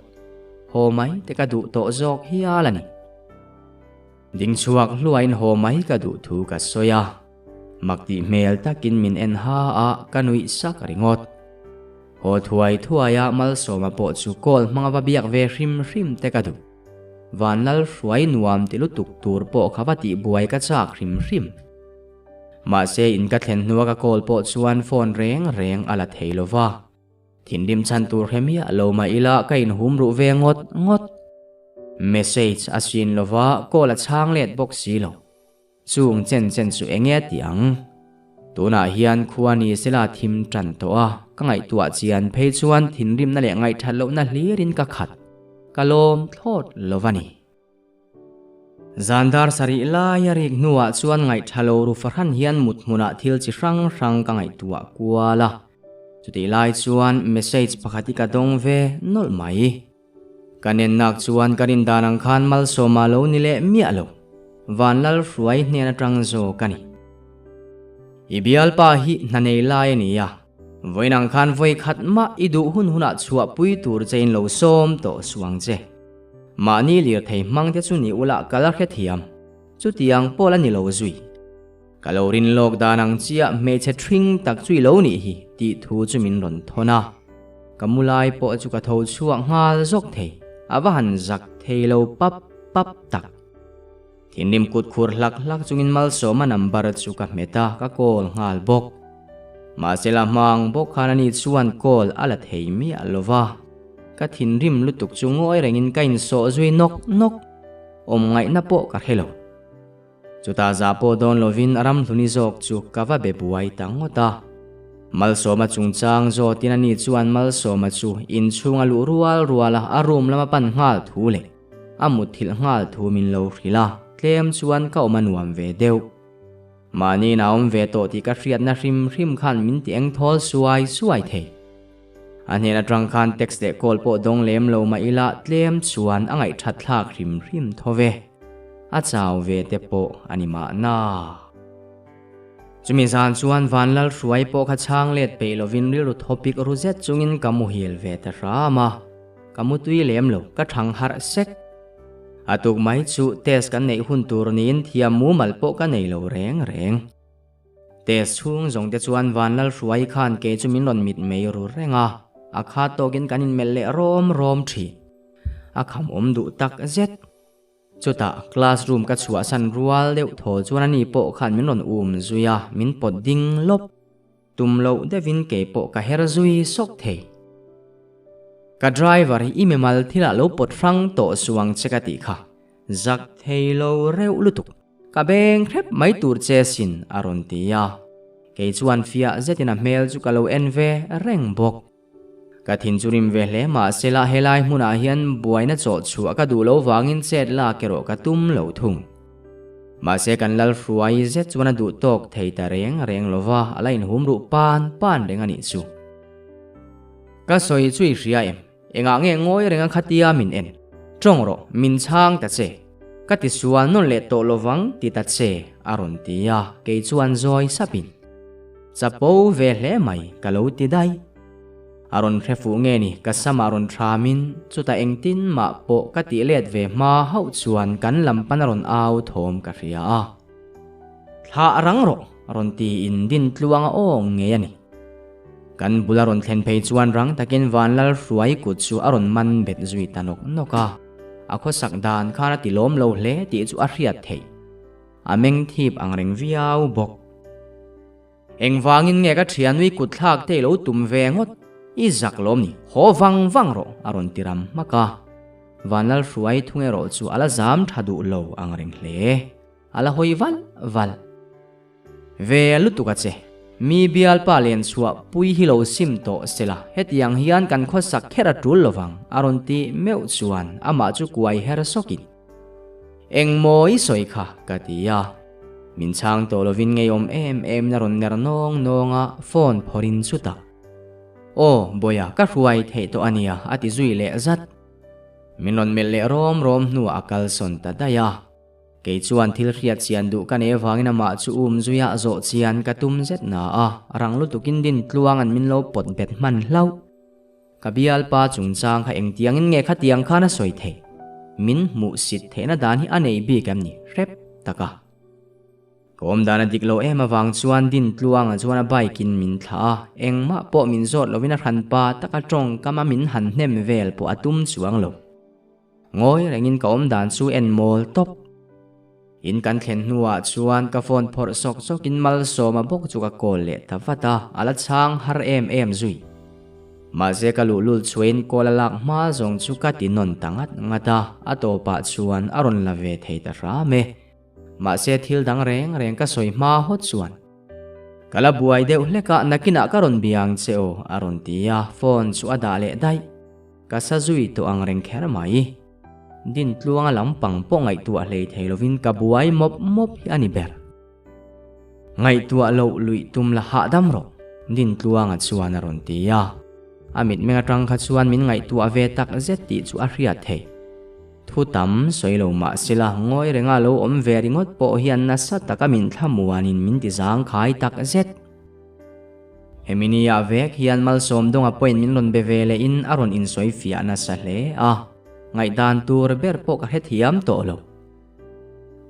Haw mai te ka duh tawh zawk hial a ni. Ding chhuak hluain haw mai ka duh thu ka sawi a. Mak tih hmel takin min en ha a, ka nuih sak ringawt. Haw thuai thuai a Malsawma pawh chu call hmanga va biak ve hrim hrim te ka duh. Vanlal hruai nuam ti lutuk tur pawh kha va tih buai ka chak hrim hrim. Mahse in ka thlen hnua ka call pawh chuan phone reng reng a la thei lo va. Thinrim chhan tur hre miah lo mah ila ka inhum ruh ve ngawt ngawt. Message a sin lo va, call a chhang let bawk si lo. Chung chen chen chu eng nge tih ang? Tunah hian khua ni sela thim tan tawh a, ka ngaihtuah chian phei chuan thinrimna leh ngaihthat lohna hlirin ka khat. Ka lawm thlawt lo va ni. Zan dar sarih laia rik hnuah chuan ngaihtha lo ru fahran hian mut hmunah thil chi hrang hrang ka ngaihtuah kual a. Chutih lai chuan message pakhat hi ka dawng ve nawlh mai. Ka nennak chuan ka rindan ang khan Malsawma lo ni leh miah lo. Vanlal hruai hnen atang zawk a ni. I bialpa hi hna nei lai a ni a, vawiin ang khan vawi khat mah i duh hun hunah chhuahpui tur che in lo sawm tawh suh ang che. Mahni lirthei hmang te chu ni ula ka la hrethiam, chutiang pawh la ni lo zui. Ka lo rin lawk dan ang chiah hmeichhe ṭhing tak chu i lo nih hi tih thu chu min rawn thawn a. Ka mu lai pawh chu ka tho chhuak nghal zawk thei, a va han zak thei lo pap pap tak. Thinrim kut khur hlak hlak chungin Malsawma number chu ka hmet a, ka call nghal bawk. Mahse la hmang bawk khan ani chuan call a la thei miah lo va. Ka thinrim lutuk chu ngawi rengin ka insawh zui nawk nawk. Awm ngaihna pawh ka hre lo. Chutah zah pawh dawn lovin a ramhluni zawk chu ka va be buai ta ngawt a. Malsawma chungchang zawtin ani chuan Malsawma chu inchhung a luh rual rual a, a room lama pan nghal thu leh a mutthilh nghal thu min lo hrilh a, tlem chuan ka awm a nuam ve deuh. Mahniin a awm ve tawh tih ka hriatna hrim hrim khan min ti eng thawl suai suai thei. A hnen atang khan text leh call pawh dawng lem lo mah ila tlem chuan a ngaihthat thlak hrim hrim tho ve. A chau ve te pawh a ni mahna. Chumi zan chuan Vanlal hruai pawh kha chhang let peih lovin rilru thawpik ru zet chungin ka muhil ve ta hram a. Ka mutui lem lo, ka thang harh sek. A tuk mai chu test kan neih hun tur niin thiam mumal pawh ka nei lo reng reng. Test chhung zawng te chuan Vanlal hruai khan kei chu min rawn mit mei ru reng a, a khat tawkin kan inmelh leh rawm rawm thin. A kham awm duh tak zet. Chutah class room ka chhuahsan rual deuh thaw chuan ani pawh khan min rawn um zui a, min pawt ding lawp. Tum loh deuhin kei pawh ka her zui sawk thei. Ka driver hi i mimal thilah lo pawt hrang tawh suang che ka tih kha. Zak thei lo reuh lutuk. Ka beng hrep mai tur che sin a rawn ti a. Kei chuan fiah zetin a hmel chu ka lo en ve reng bawk. Ka thin chu rim ve hle mahse la helai hmunah hian buaina chawh chhuah ka duh lo vangin chet lak erawh ka tum lo thung. Mahse kan lal hruai zet chuan a duh tawk thei ta reng reng lo va, a la inhum ruh pan pan reng a nih chu. Ka sawi chu i hria em? Engah nge ngawi renga khatia min en? Tawng rawh, min chhang ta che. Ka ti sual nawn leh tawh lovang ti ta che, a rawn ti a, kei chuan zawi sapin. Chapo ve hle mai, ka lo ti daih. A rawn hre fuh nge ni, ka samah rawn thramin, chutah engtin mah pawh ka tih let ve hma hauh chuan kan lam pan a rawn au thawm ka hria a. Thlah rang rawh, rawn tiin din tluang a awng ngei a ni. Kan bul a rawn thlen phei chuan rang takin Vanlal hruai kut chu a rawn man bet zui ta nawk nawk a. A khawsak dan khan a ti lawm lo hle tih chu a hriat theih. A meng thip ang reng viau bawk. Engvangin nge ka thianui kut thlak te i lo tum ve ngawt? I zak lawm ni, haw vang vang rawh a rawn ti ram hmak a. Vanlal hruai thung erawh chu a la zam tha duh lo ang reng hle. A la hawi val val. Ve lutuk a che. Mi bialpa len chhuah pui hi lo sim tawh sela, hetiang hian kan khawsak kher a tul lovang, a rawn ti meuh chuan amah chu kuai her sawkin. Eng maw i sawi kha? ka ti a. Min chhang tawh lovin ngeiawm em em in a rawn ner nawng nawng a, phone phawrhin chutah, Aw, Bawia, ka hruai theih tawh a nia, a ti zui leh zat. Min rawn melh leh rawm rawm hnuah a kalsawn ta daih a. Kei chuan thil hriat chian duh ka nei avangin amah chu um zuia zawh chian ka tum zet na a, rang lutukin din tluang an min lo pawt bet hman hlauh. Ka bialpa chungchang kha engtiangin nge khatiang khan a sawi theih? Min hmuh sit theihna dan hi a nei bik em ni? Hrep tak a. Ka awm dan a dik lo em avang chuan din tluanga chuan a bike in min thlah a, engmah pawh min zawt lovin a hranpa taka tawngkam a min han hnem vel pawh a tum chuang lo. Ngawi rengin ka awm dan chu en mawl tawp. In kan thlen hnuah chuan ka phone phawrh sawk sawkin Malsawma bawk chu ka call leh ta vat a, a la chhang har em em zui. Mahse ka luhlul chhuahin call a lak hma zawng chu ka ti nawn ta ngat ngat a, a tawpah chuan a rawn la ve thei ta hram e. Mahse thil dang reng reng ka sawi hma hawt chuan ka la buai deuh hlek a, nakinah ka rawn bia ang che aw a rawn ti a, phone chu a dah leh daih. Ka sa zui tawh ang reng kher mai. Dintluanga lampang pawh ngaihtuah hlei thei lovin ka buai mawp mawp hi a ni ber. Ngaihtuah loh luih tum la hahdam rawh, Dintluanga chuan a rawn ti a. A mitmeng atang kha chuan min ngaihtuah ve tak zet tih chu a hriat thei. Thu tam sawi lo mah sela ngawi renga lo awm ve ringawt pawh hian nasa taka min thlamuanin min ti zangkhai tak zet. Hemi ni ah vek hian Malsawm Dawnga pawhin min rawn be ve leh in a rawn insawi fiah nasa hle a, ngaihdan tur ber pawh ka hrethiam tawh lo.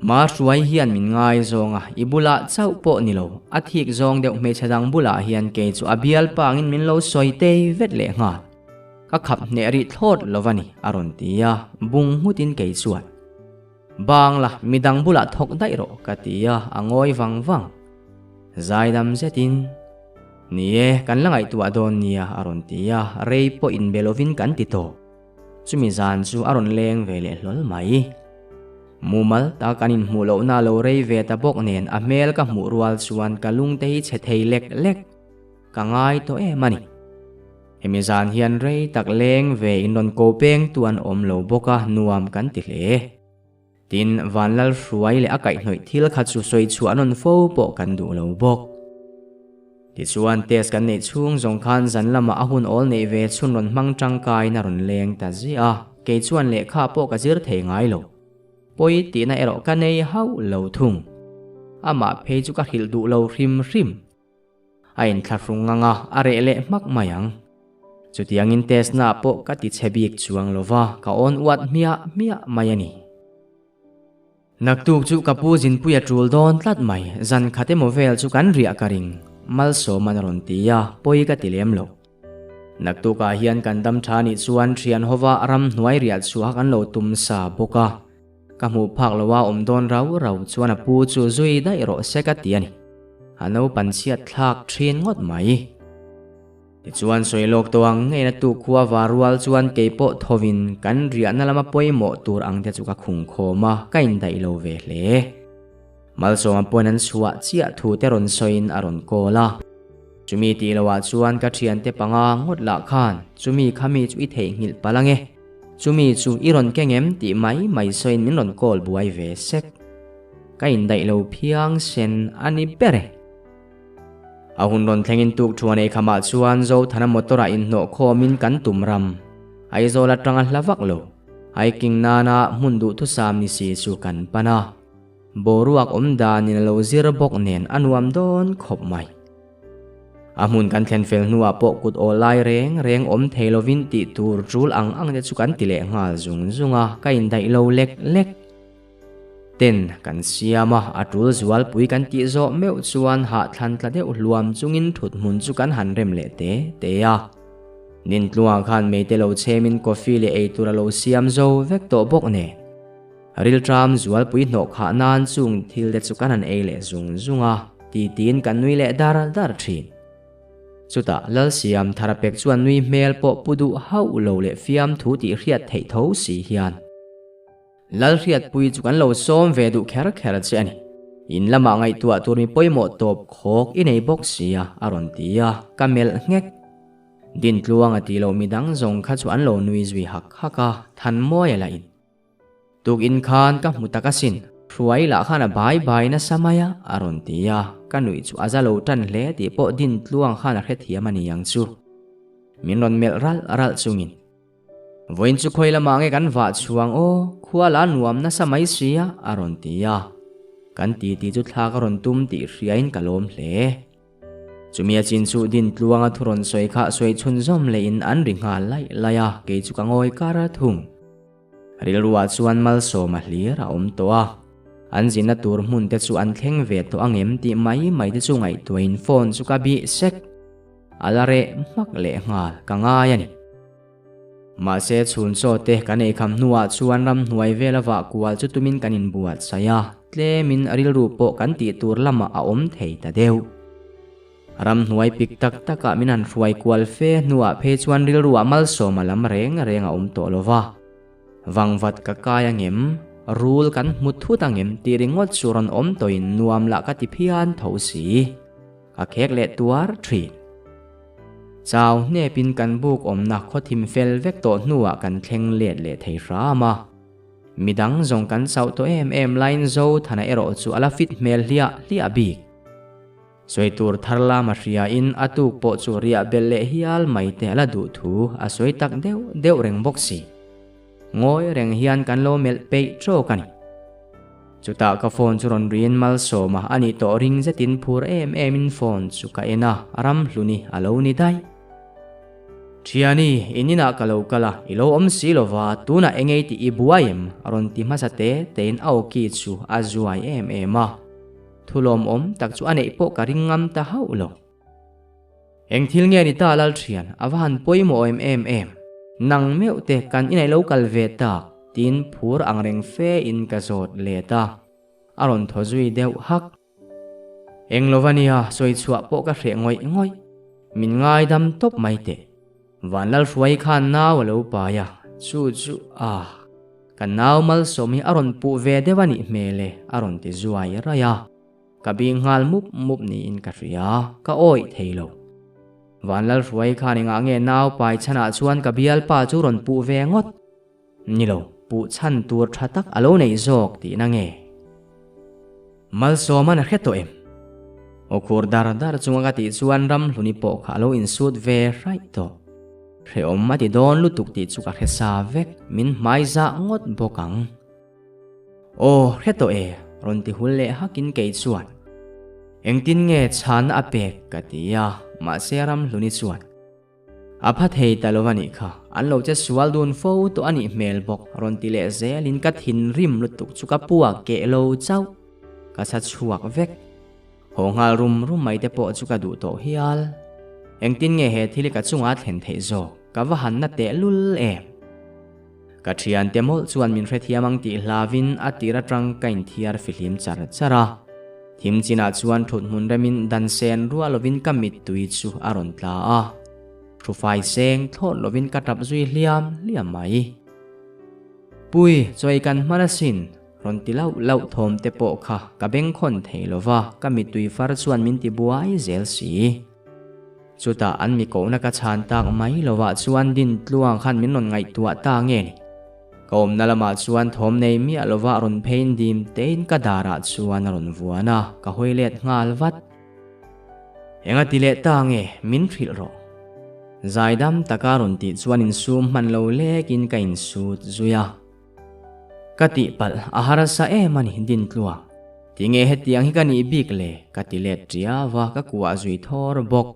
Ma hruai hian min ngaizawng a, i bulah chauh pawh ni lo, a thik zawng deuh hmeichhe dang bulah hian kei chu a bialpa angin min lo sawi tei vet leh nghal. Ka khap hneh rih thlawt lo va ni, a rawn ti a, bung nghutin kei chuan, Bangla, midang bulah thawk daih rawh, ka ti a, a ngawi vang vang. Zaidam zetin, Ni e, kan la ngaihtuah dawn nia, a rawn ti a, rei pawh inbe lovin kan ti tawh. Chumi zan chu a rawn leng ve leh hlawl mai. Mumal ta kan inhmuh lohna a lo rei ve ta bawk nen a hmel ka hmuh rual chuan ka lungte hi chhe thei lek lek. Ka ngai tawh em a ni. Hemi zan hian rei tak leng ve in rawn ko peng tu an awm lo bawk a, nuam kan ti hle. Tin, Vanlal hruai leh a kaihhnawih thil kha chu sawi chhuah nawn fo pawh kan duh lo bawk. Tichuan, test kan neih chhung zawng khan zan lamah a hun awl neih ve chhun rawn hmang tangkaiin a rawn leng ta ziah a, kei chuan lehkha pawh ka zir thei ngai lo. Pawi tihna erawh ka nei hauh lo thung. Amah phei chu ka hrilh duh lo hrim hrim. A inthlahrung ngang a, a reh leh hmak mai ang. Chutiangin test na pawh ka ti chhe bik chuang lo va, ka awn uat hmiah hmiah mai a ni. Naktuk chu ka pu zinpui a tul dawn tlat mai, zan khat emaw vel chu kan riah ka ring, Malsawman a rawn ti a, pawi ka ti lem lo. Naktukah hian kan dam tha nih chuan thian hova ramhnuai riah chhuah kan lo tum sa bawk a. Ka hmuh phak lo a awm dawn rau rau chuan a pu chu zui daih rawh se ka ti a ni. A naupan chhiat thlak thin ngawt mai. Tichuan sawi lawk tawh ang ngei na tu khua var rual chuan kei pawh thovin kan riahna lama pawimawh tur ang te chu ka khung khawm a, ka indaih lo ve hle. Malsawma pawn an chhuah chiah thu te rawn sawiin a rawn call a. Chumi tih loah chuan ka thiante panga ngawt lah khan chumi khami chu i theihnghilh palh ange. Chumi chu i rawn keng em tih mai mai sawiin min rawn call buai ve sek. Ka indaih lo phiang sen a ni ber e. A hun rawn thlengin tuk thuan ei khamah chuan Zothana motor ah inhnawh khawmin kan tum ram. Aizawl atanga hla vak lo. Hiking nana hmun duhthusam ni si chu kan pan a. Boruak awm danin a lo zir bawk nen a nuam dawn khawp mai. A hmun kan thlen fel hnuah pawh kut aw lai reng reng awm thei lovin tih tur tul ang ang te chu kan ti leh nghal zung zung a, ka indaih lo lek lek. Ten kan siam a, a tul zualpui kan tih zawh meuh chuan hahthlan tla deuh hluam chungin thut hmun chu kan han rem leh te te a. Nintluangah khan meite lo chhemin coffee leh eitur a lo siam zo vek tawh bawk nen. Rilṭam zualpui hnawh khah nan chung thil te chu kan han ei leh zung zung a, titiin kan nui leh dar dar ṭhin. Chutah Lalsiam Tharapek chuan nui hmel pawh pu duh hauh lo leh fiamthu tih hriat theih tho si hian, Lalhriatpui chu kan lo sawm ve duh kher kher che a ni. In lamah ngaihtuah tur mi pawimawh tawp khawk i nei bawk sia, a rawn ti a, ka melh nghek. Dintluanga tih loh midang zawng kha chu an lo nui zui hak hak a, Thanmawia lah in. Tukin khan ka hmu tak asin, Hruai lah khan a bai bai nasa mai a, a rawn ti a, ka nuih chu a za lo tan hle tih pawh Dintluang khan a hrethiam a ni ang chu. Min rawn melh ralh ralh chungin, Vawiin chu khawi lamah nge kan vah chhuang aw, khua la nuam nasa mai si a, a rawn ti a. Kan titi chu thla ka rawn tum tih hriain ka lawm hle. Chumi a chin chu Dintluanga thu rawn sawi kha sawi chhunzawm lehin an ri nghal laih laih a, kei chu ka ngawi kar a thung. Rilruah chuan malsawm a hlir a awm tawh a, an zinna tur hmun te chu an thleng ve tawh angem tih mai mai te chu ngaihtuahin phone chu ka bih sek. A la reh hmak leh nghal ka ngai a ni. Mahse chhun chaw te kan eikham hnuah chuan ramhnuai vela vah kual chu tumin kan inbuatsaih a, tlemin rilru pawh kan tih tur lamah a awm thei ta deuh. Ramhnuai pik tak takah min han hruai kual fe hnuah phei chuan rilruah malsawm a lam reng reng a awm tawh lo va. Vangvat ka kai angem, rul kan hmu thut angem tih ringawt chu rawn awm tawhin nuam lah ka ti phian tho si. Ka khek leh tuar thin. Chau hnepin kan buk awmna khawthim fel vek tawh hnuah kan thleng let leh thei hram a. Midang zawng kan chauh tawh em em laiin Zothana erawh chu a la fit hmel hliah hliah bik. Sawi tur thar lama hriain a tuk pawh chu riah belh leh hial mai te a la duh thu a sawi tak deuh deuh reng bawk si. Ngawi reng hian kan lo melh peih trawk a ni. Chutah ka phone chu rawn riin malsawm a, a nih tawh ring zetin phur em emin phone chu ka en a, Ramhluni a lo ni daih. Thiani, in inah ka lo kal a, i lo awm si lo va, tunah eng ei tih i buai em? a rawn ti hmasa te tein a awki chu a zuai em em a. Thulawmawm tak chu a neih pawh ka ring ngam ta hauh lo. Eng thil nge ni ta Lalthian, a va han pawimawh em em em. Nang meuh te kan inah i lo kal ve tak, tiin phur ang reng fe in ka zawt let a. A rawn thaw zui deuh hak. Eng lo va nia, sawi chhuah pawh ka hreh ngawih ngawih. Min ngaidam tawp mai teh. Van Lalhruai khan nau a lo pai a, chu chu ah, ka nau malsawm hi a rawn puh ve deuh a nih hmel e, a rawn ti zuai raih a. Ka bing nghal mup mup niin ka hria, ka awih thei lo. Van Lalhruai khan engah nge nau pai chhanah chuan ka bialpa chu rawn puh ve ngawt? Ni lo, puh chhan tur tha tak a lo neih zawk tihna nge? Malsawman a hre tawh em? Aw khur dar dar chunga ka tih chuan Ramhluni pawh kha a lo insut ve hraih tawh. Hrehawm a ti dawn lutuk tih chu ka hre sa vek, min hmai zah ngawt bawk ang. Aw, hre tawh e, rawn ti hul leh hakin kei chuan. Engtin nge chhanna a pek ka ti a, mahse Ramhluni chuan. A pha thei ta lo a nih kha, an lo che sual dun fo tawh a nih hmel bawk, rawn ti leh zelin ka thinrim lutuk chu ka pua keh lo chauh. Ka sa chhuak vek. Haw nghal rum rum mai te pawh chu ka duh tawh hial. Engtin nge he thil hi ka chungah a thlen theih zawk, ka va han na tehlul em. Ka thiante mawlh chuan min hrethiam ang tih hlavin a tir atang ka inthiar fihlim char char a. Thim chinah chuan thut hmun remin dan sen ruah lovin ka mittui chu a rawn tla a. Hrufai seng thlawt lovin ka tap zui hliam hliam mai. Pui, chawi kan hman asin, rawn ti lauh lauh thawm te pawh kha ka bengkhawn thei lova ka mittui far chuan min ti buai zel si. Chutah an mi kohna ka chhan tak mai lovah chuan Dintluang khan min rawn ngaihtuah ta nge ni? Ka awmna lamah chuan thawm nei miah lovah rawn pheiin dim tein ka darah chuan a rawn vuan a, ka hawi let nghal vat. Enga ti leh ta nge min hrilh rawh. Zaidam taka rawn tih chuan insum hman lo lekin ka insut zui a. Ka tihpalh a harsa em a ni Dintluang. Tinge hetiang hi ka nih bik le? Ka ti let ṭiau a, ka kuah zui thawr bawk.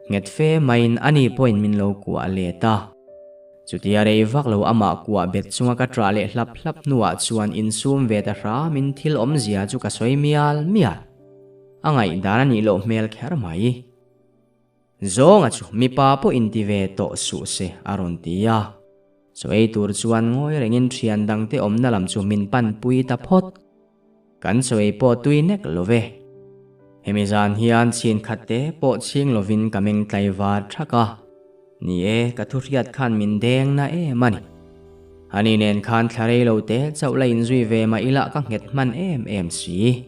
Nghet fe maiin ani pawhin min lo kuah let a. Chutia rei vak lo amah kuah bet chunga ka ṭah leh hlap hlap hnuah chuan insum ve ta hramin thil awmzia chu ka sawi mial mial. A ngaihdan a nih loh hmel kher mai. Zawnga chu mipa pawh inti ve tawh suh se a rawn ti a. Chaw ei tur chuan ngawi rengin thian dangte awmna lam chu min panpui ta phawt. Kan chaw ei pawh tui nek lo ve. Hemi zan hian chhin khat te pawh chhing lovin ka meng tlaivar thak a. Ni e, ka thu hriat khan min deng na em a ni. Ani nen khan thla rei lo te chauh la inzui ve mah ila ka nghet hman em em si.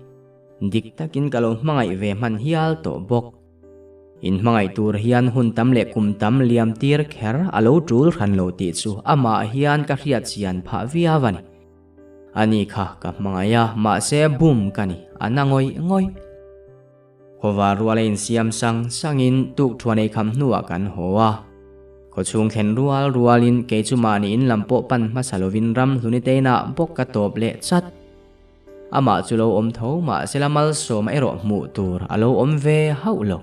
Dik takin ka lo hmangaih ve hman hial tawh bawk. In hmangaih tur hian hun tam leh kum tam liam tir kher a lo tul hran lo tih chu amah hian ka hriat chian phah viau a ni. Ani kha ka hmangaih a, mahse bum ka ni, a na ngawih ngawih. Khawvar rual a insiam sang sangin tukṭhuan ei kham hnuah kan haw a. Khawchhung thlen rual rualin kei chu mahni in lam pawh pan hmasa lovin ram hluni teinah bawk ka tawp leh chat. Amah chu lo awm tho mahsela malsawma erawh hmuh tur a lo awm ve hauh lo.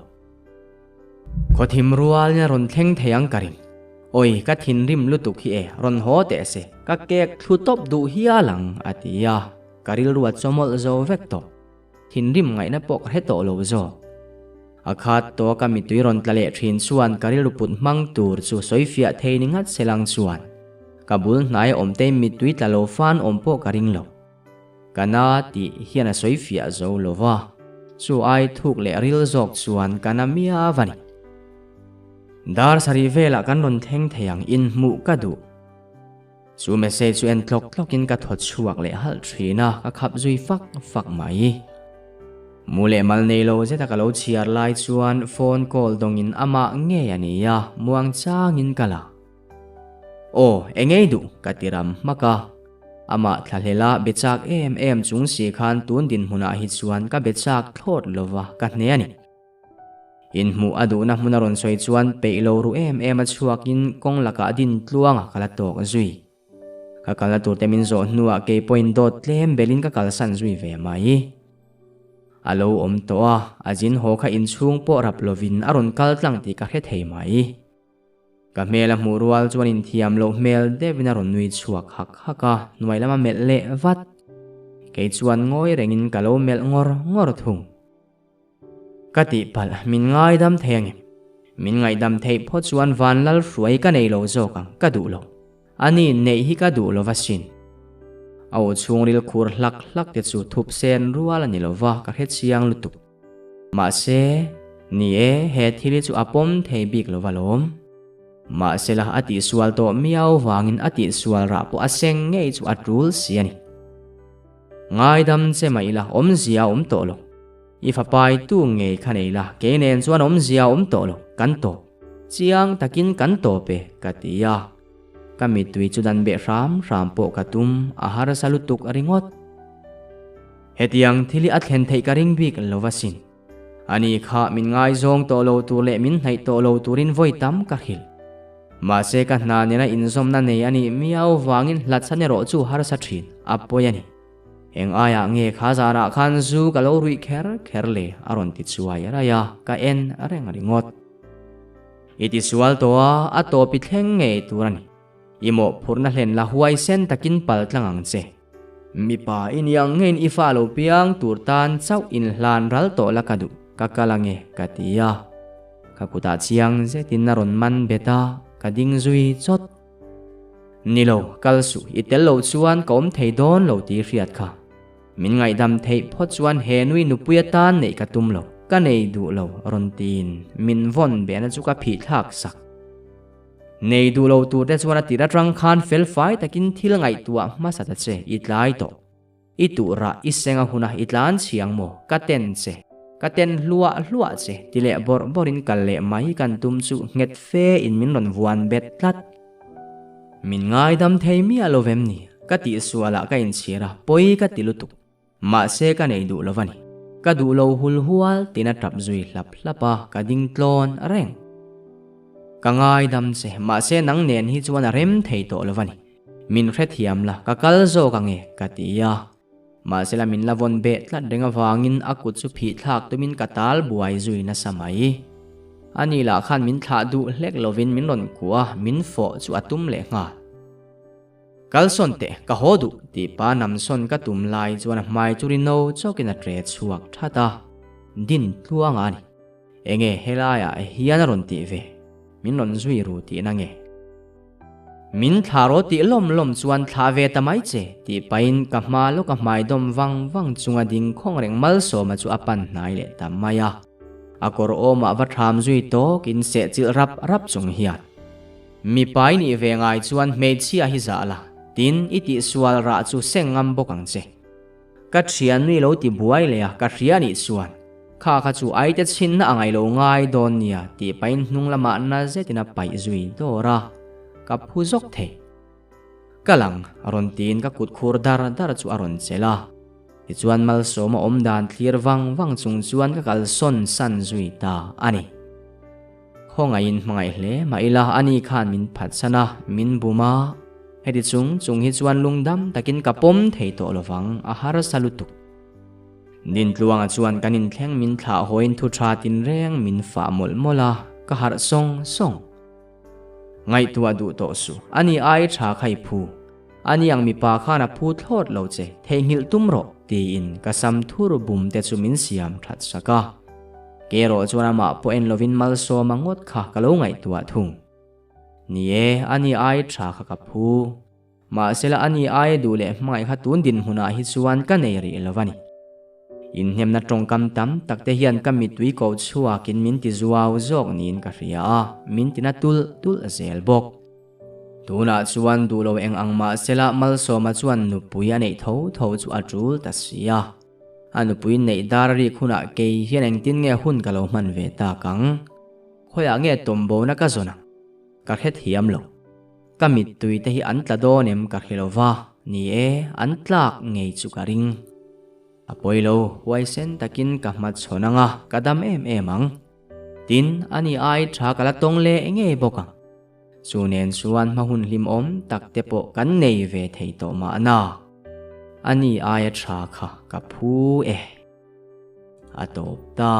Khawthim rualin a rawn thleng thei ang ka ring. Awi ka thinrim lutuk hi e, rawn haw teh se, ka kek thlu tawp duh hial ang a ti a, ka rilru a chawmawlh zo vek tawh. Thinrim ngaihna pawh ka hre tawh lo zawk. A khat tawh ka mittui rawn tla leh thin chuan ka rilru put hmang tur chu sawi fiah thei ni ngat se lang chuan ka bul hnai a awm te mittui tla lo fan awm pawh ka ring lo. Ka na tih hian a sawi fiah zo lo va, chu ai thuk leh ril zawk chuan ka na miau a ni. Dar sarih velah kan rawn thleng thei ang inhmuh ka duh. Chu message chu en tlawk tlawkin ka thaw chhuak leh halh thin a, ka khap zui fak fak mai. Mu leh mal nei lo zeta ka lo chhiar lai chuan phone call dawngin amah ngei a ni a, muang changin ka la. Aw, engei duh? ka ti ram hmak a. Amah thlahlela be chak em em chung si khan tun dinhmunah hi chuan ka be chak thlawt lova ka hne a ni. Inhmuh a duhna hmun a rawn sawi chuan peih lo ru em em a chhuakin kawng lakah din tluanga ka la tawk zui. Ka kalna turte min zawh hnuah kei pawhin dawt tlem belin ka kalsan zui ve mai. A lo awm tawh a, a zin haw kha inchhung pawh rap lovin a rawn kal tlang tih ka hre thei mai. Ka hmel a hmuh rual chuan inthiam loh hmel deuhin a rawn nui chhuak hak hak a, hnuai lama melh leh vat. Kei chuan ngawi rengin ka lo melh ngawr ngawr thung. Ka tihpalh, min ngaidam thei angem? Min ngaihdam theih phawt chuan Vanlal hruai ka nei lo zawk ang, ka duh lo. Ani neih hi ka duh lo va sin. A aw chhungril khur hlak hlak te chu thup sen rual a ni lo va, ka hre chiang lutuk. Mahse, ni e, he thil hi chu a pawm thei bik lo va lawm. Mahsela a tihsual tawh miau vangin a tihsual rah pawh a seng ngei chu a tul si a ni. Ngaidam che mah ila awmzia a awm tawh lo. I fapai tu ngei kha nei la, kei nen chuan awmzia a awm tawh lo, kan tawp. Chiang takin kan tawp e, ka ti a. Ka mittui chu dan beh hram hram pawh ka tum, a harsa lutuk ringawt. Hetiang thil hi a thlen theih ka ring bik lo va sin. Ani kha min ngaizawng tawh lo tur leh min hnaih tawh lo turin vawi tam ka hrilh. Mahse ka hna nena inzawmna nei a nih miau vangin hlatchhan erawh chu harsa thin a pawi a ni. Eng aiah nge kha zanah khan zu ka lo ruih kher kher le a rawn ti chuai raih a, ka en reng ringawt. I tisual tawh a, a tawp i thleng ngei tur a ni. I mawhphurhna hlen la huaisen takin pal tlang ang che. Mipa i ni ang ngeiin i fa lo piang tur tan chauh inhlan ral tawh la ka duh, ka kal ange ka ti a. Ka kutah chiang zetin a rawn man bet a, ka ding zui chawt. Ni lo, kal suh, i tel loh chuan ka awm thei dawn lo tih hriat kha. Min ngaihdam theih phawt chuan he nui nupui atan neih ka tum lo, ka nei duh lo rawn tiin min vawn behna chu ka phih thlak sak. Nei duh lo tur te chuan a tir atang khan fel fai takin thil ngaihtuah hmasa ta che, i tlai tawh. I tuhrah i seng a hunah i tlan chhiang maw? Ka ten che. Ka ten hluah hluah che, ti leh bawrh bawrhin kal leh mai kan tum chu nghet fe in min rawn vuan bet tlat. Min ngaidam thei miah lo vem ni? Ka tihsualah ka inchhir a, pawi ka ti lutuk. Mahse ka nei duh lo va ni. Ka duh lo hul hual tiin a tap zui hlap hlap a, ka ding tlawn reng. Ka ngaidam che, mahse nang nen hi chuan a rem thei tawh lo va ni. Min hrethiam la, ka kal zawk ang e, ka ti a. Mahse la min la vawn beh tlat reng avangin a kut chu phih thlak tumin ka tal buai zui nasa mai. Ani lah khan min thlah duh hlek lovin min rawn kuah a, min fawh chu a tum leh nghal. Kalsawn teh, ka haw duh, tih pa namsawn ka tum lai chuan a hmai chu ri no chawkin a ṭe chhuak ṭhat a, din tluanga a ni. Enge helaiah hian a rawn tih ve? Min rawn zui ru tihna nge? Min thlah rawh tih lawm lawm chuan thlah ve ta mai che, tih pahin ka hma lawka hmai dawm vang vang chunga ding khawng reng Malsawma chu a pan hnai leh ta mai a. A kawr awmah va ṭham zui tawkin sehchilh rap rap chung hian. Mipa i nih ve ngai chuan hmeichhia hi zah la, tin i tihsual rah chu seng ngam bawk ang che. Ka thian nui lo ti buai leh a, ka hria nih chuan kha kha chu aite chhinna a ngaih lo ngai dawn nia tih pahin hnung lamah na zetin a paih zui dawr a, ka phu zawk thei. Kal ang, rawn tiin ka kut khur dar dar chu a rawn chelh a. Tichuan Malsawma awm dan thlir vang vang chung chuan ka kalsawn san zui ta a ni. Khawngaihin hmangaih hle mah ila ani khan min phatsan a, min bum a. Heti chung chung hi chuan lungdam takin ka pawm thei tawh lovang, a harsa lutuk. Dintluanga chuan kan inthleng min thlah hawiin thu tha tinreng min fah mawlh mawlh a, ka harh sawng sawng. Ngaihtuah duh tawh suh, ani ai tha kha i phu. Ani ang mipa khan a phu thlawt lo che, theihnghilh tum rawh, tiin ka sam thur bum te chu min siam that sak a. Ke erawh chuan amah pawh en lovin malsawma ngawt kha ka lo ngaihtuah thung. Ni e, ani ai tha kha ka phu. Mahsela ani aia duh leh hmangaih kha tun dinhmunah hi chuan ka nei rih lo a ni. Inhnemna tawngkam tam tak te hian ka mittui ko chhuakin min ti zuau zawk niin ka hria a, min tina tulh tulh zel bawk. Tunah chuan duh lo eng ang mahsela Malsawma chuan nupui a neih tho tho chu a tul ta si a. A nupui neih dar a rik hunah kei hian engtin nge hun ka lo hman ve tak ang? Khawiah nge tawmbona ka zawn ang? Ka hrethiam lo. Ka mittui te hi an tla dawn em ka hre lo va, ni e, an tlak ngei chu ka ring. A pawi lo, huaisen takin ka hmachhawn ang a, ka dam em em ang. Tin, ani ai tha ka la tawng leh ngei bawk ang. Chu nen chuan hma hun hlimawm tak te pawh kan nei ve thei tawh mahna. Ani aia tha kha ka phu e. A tawp ta.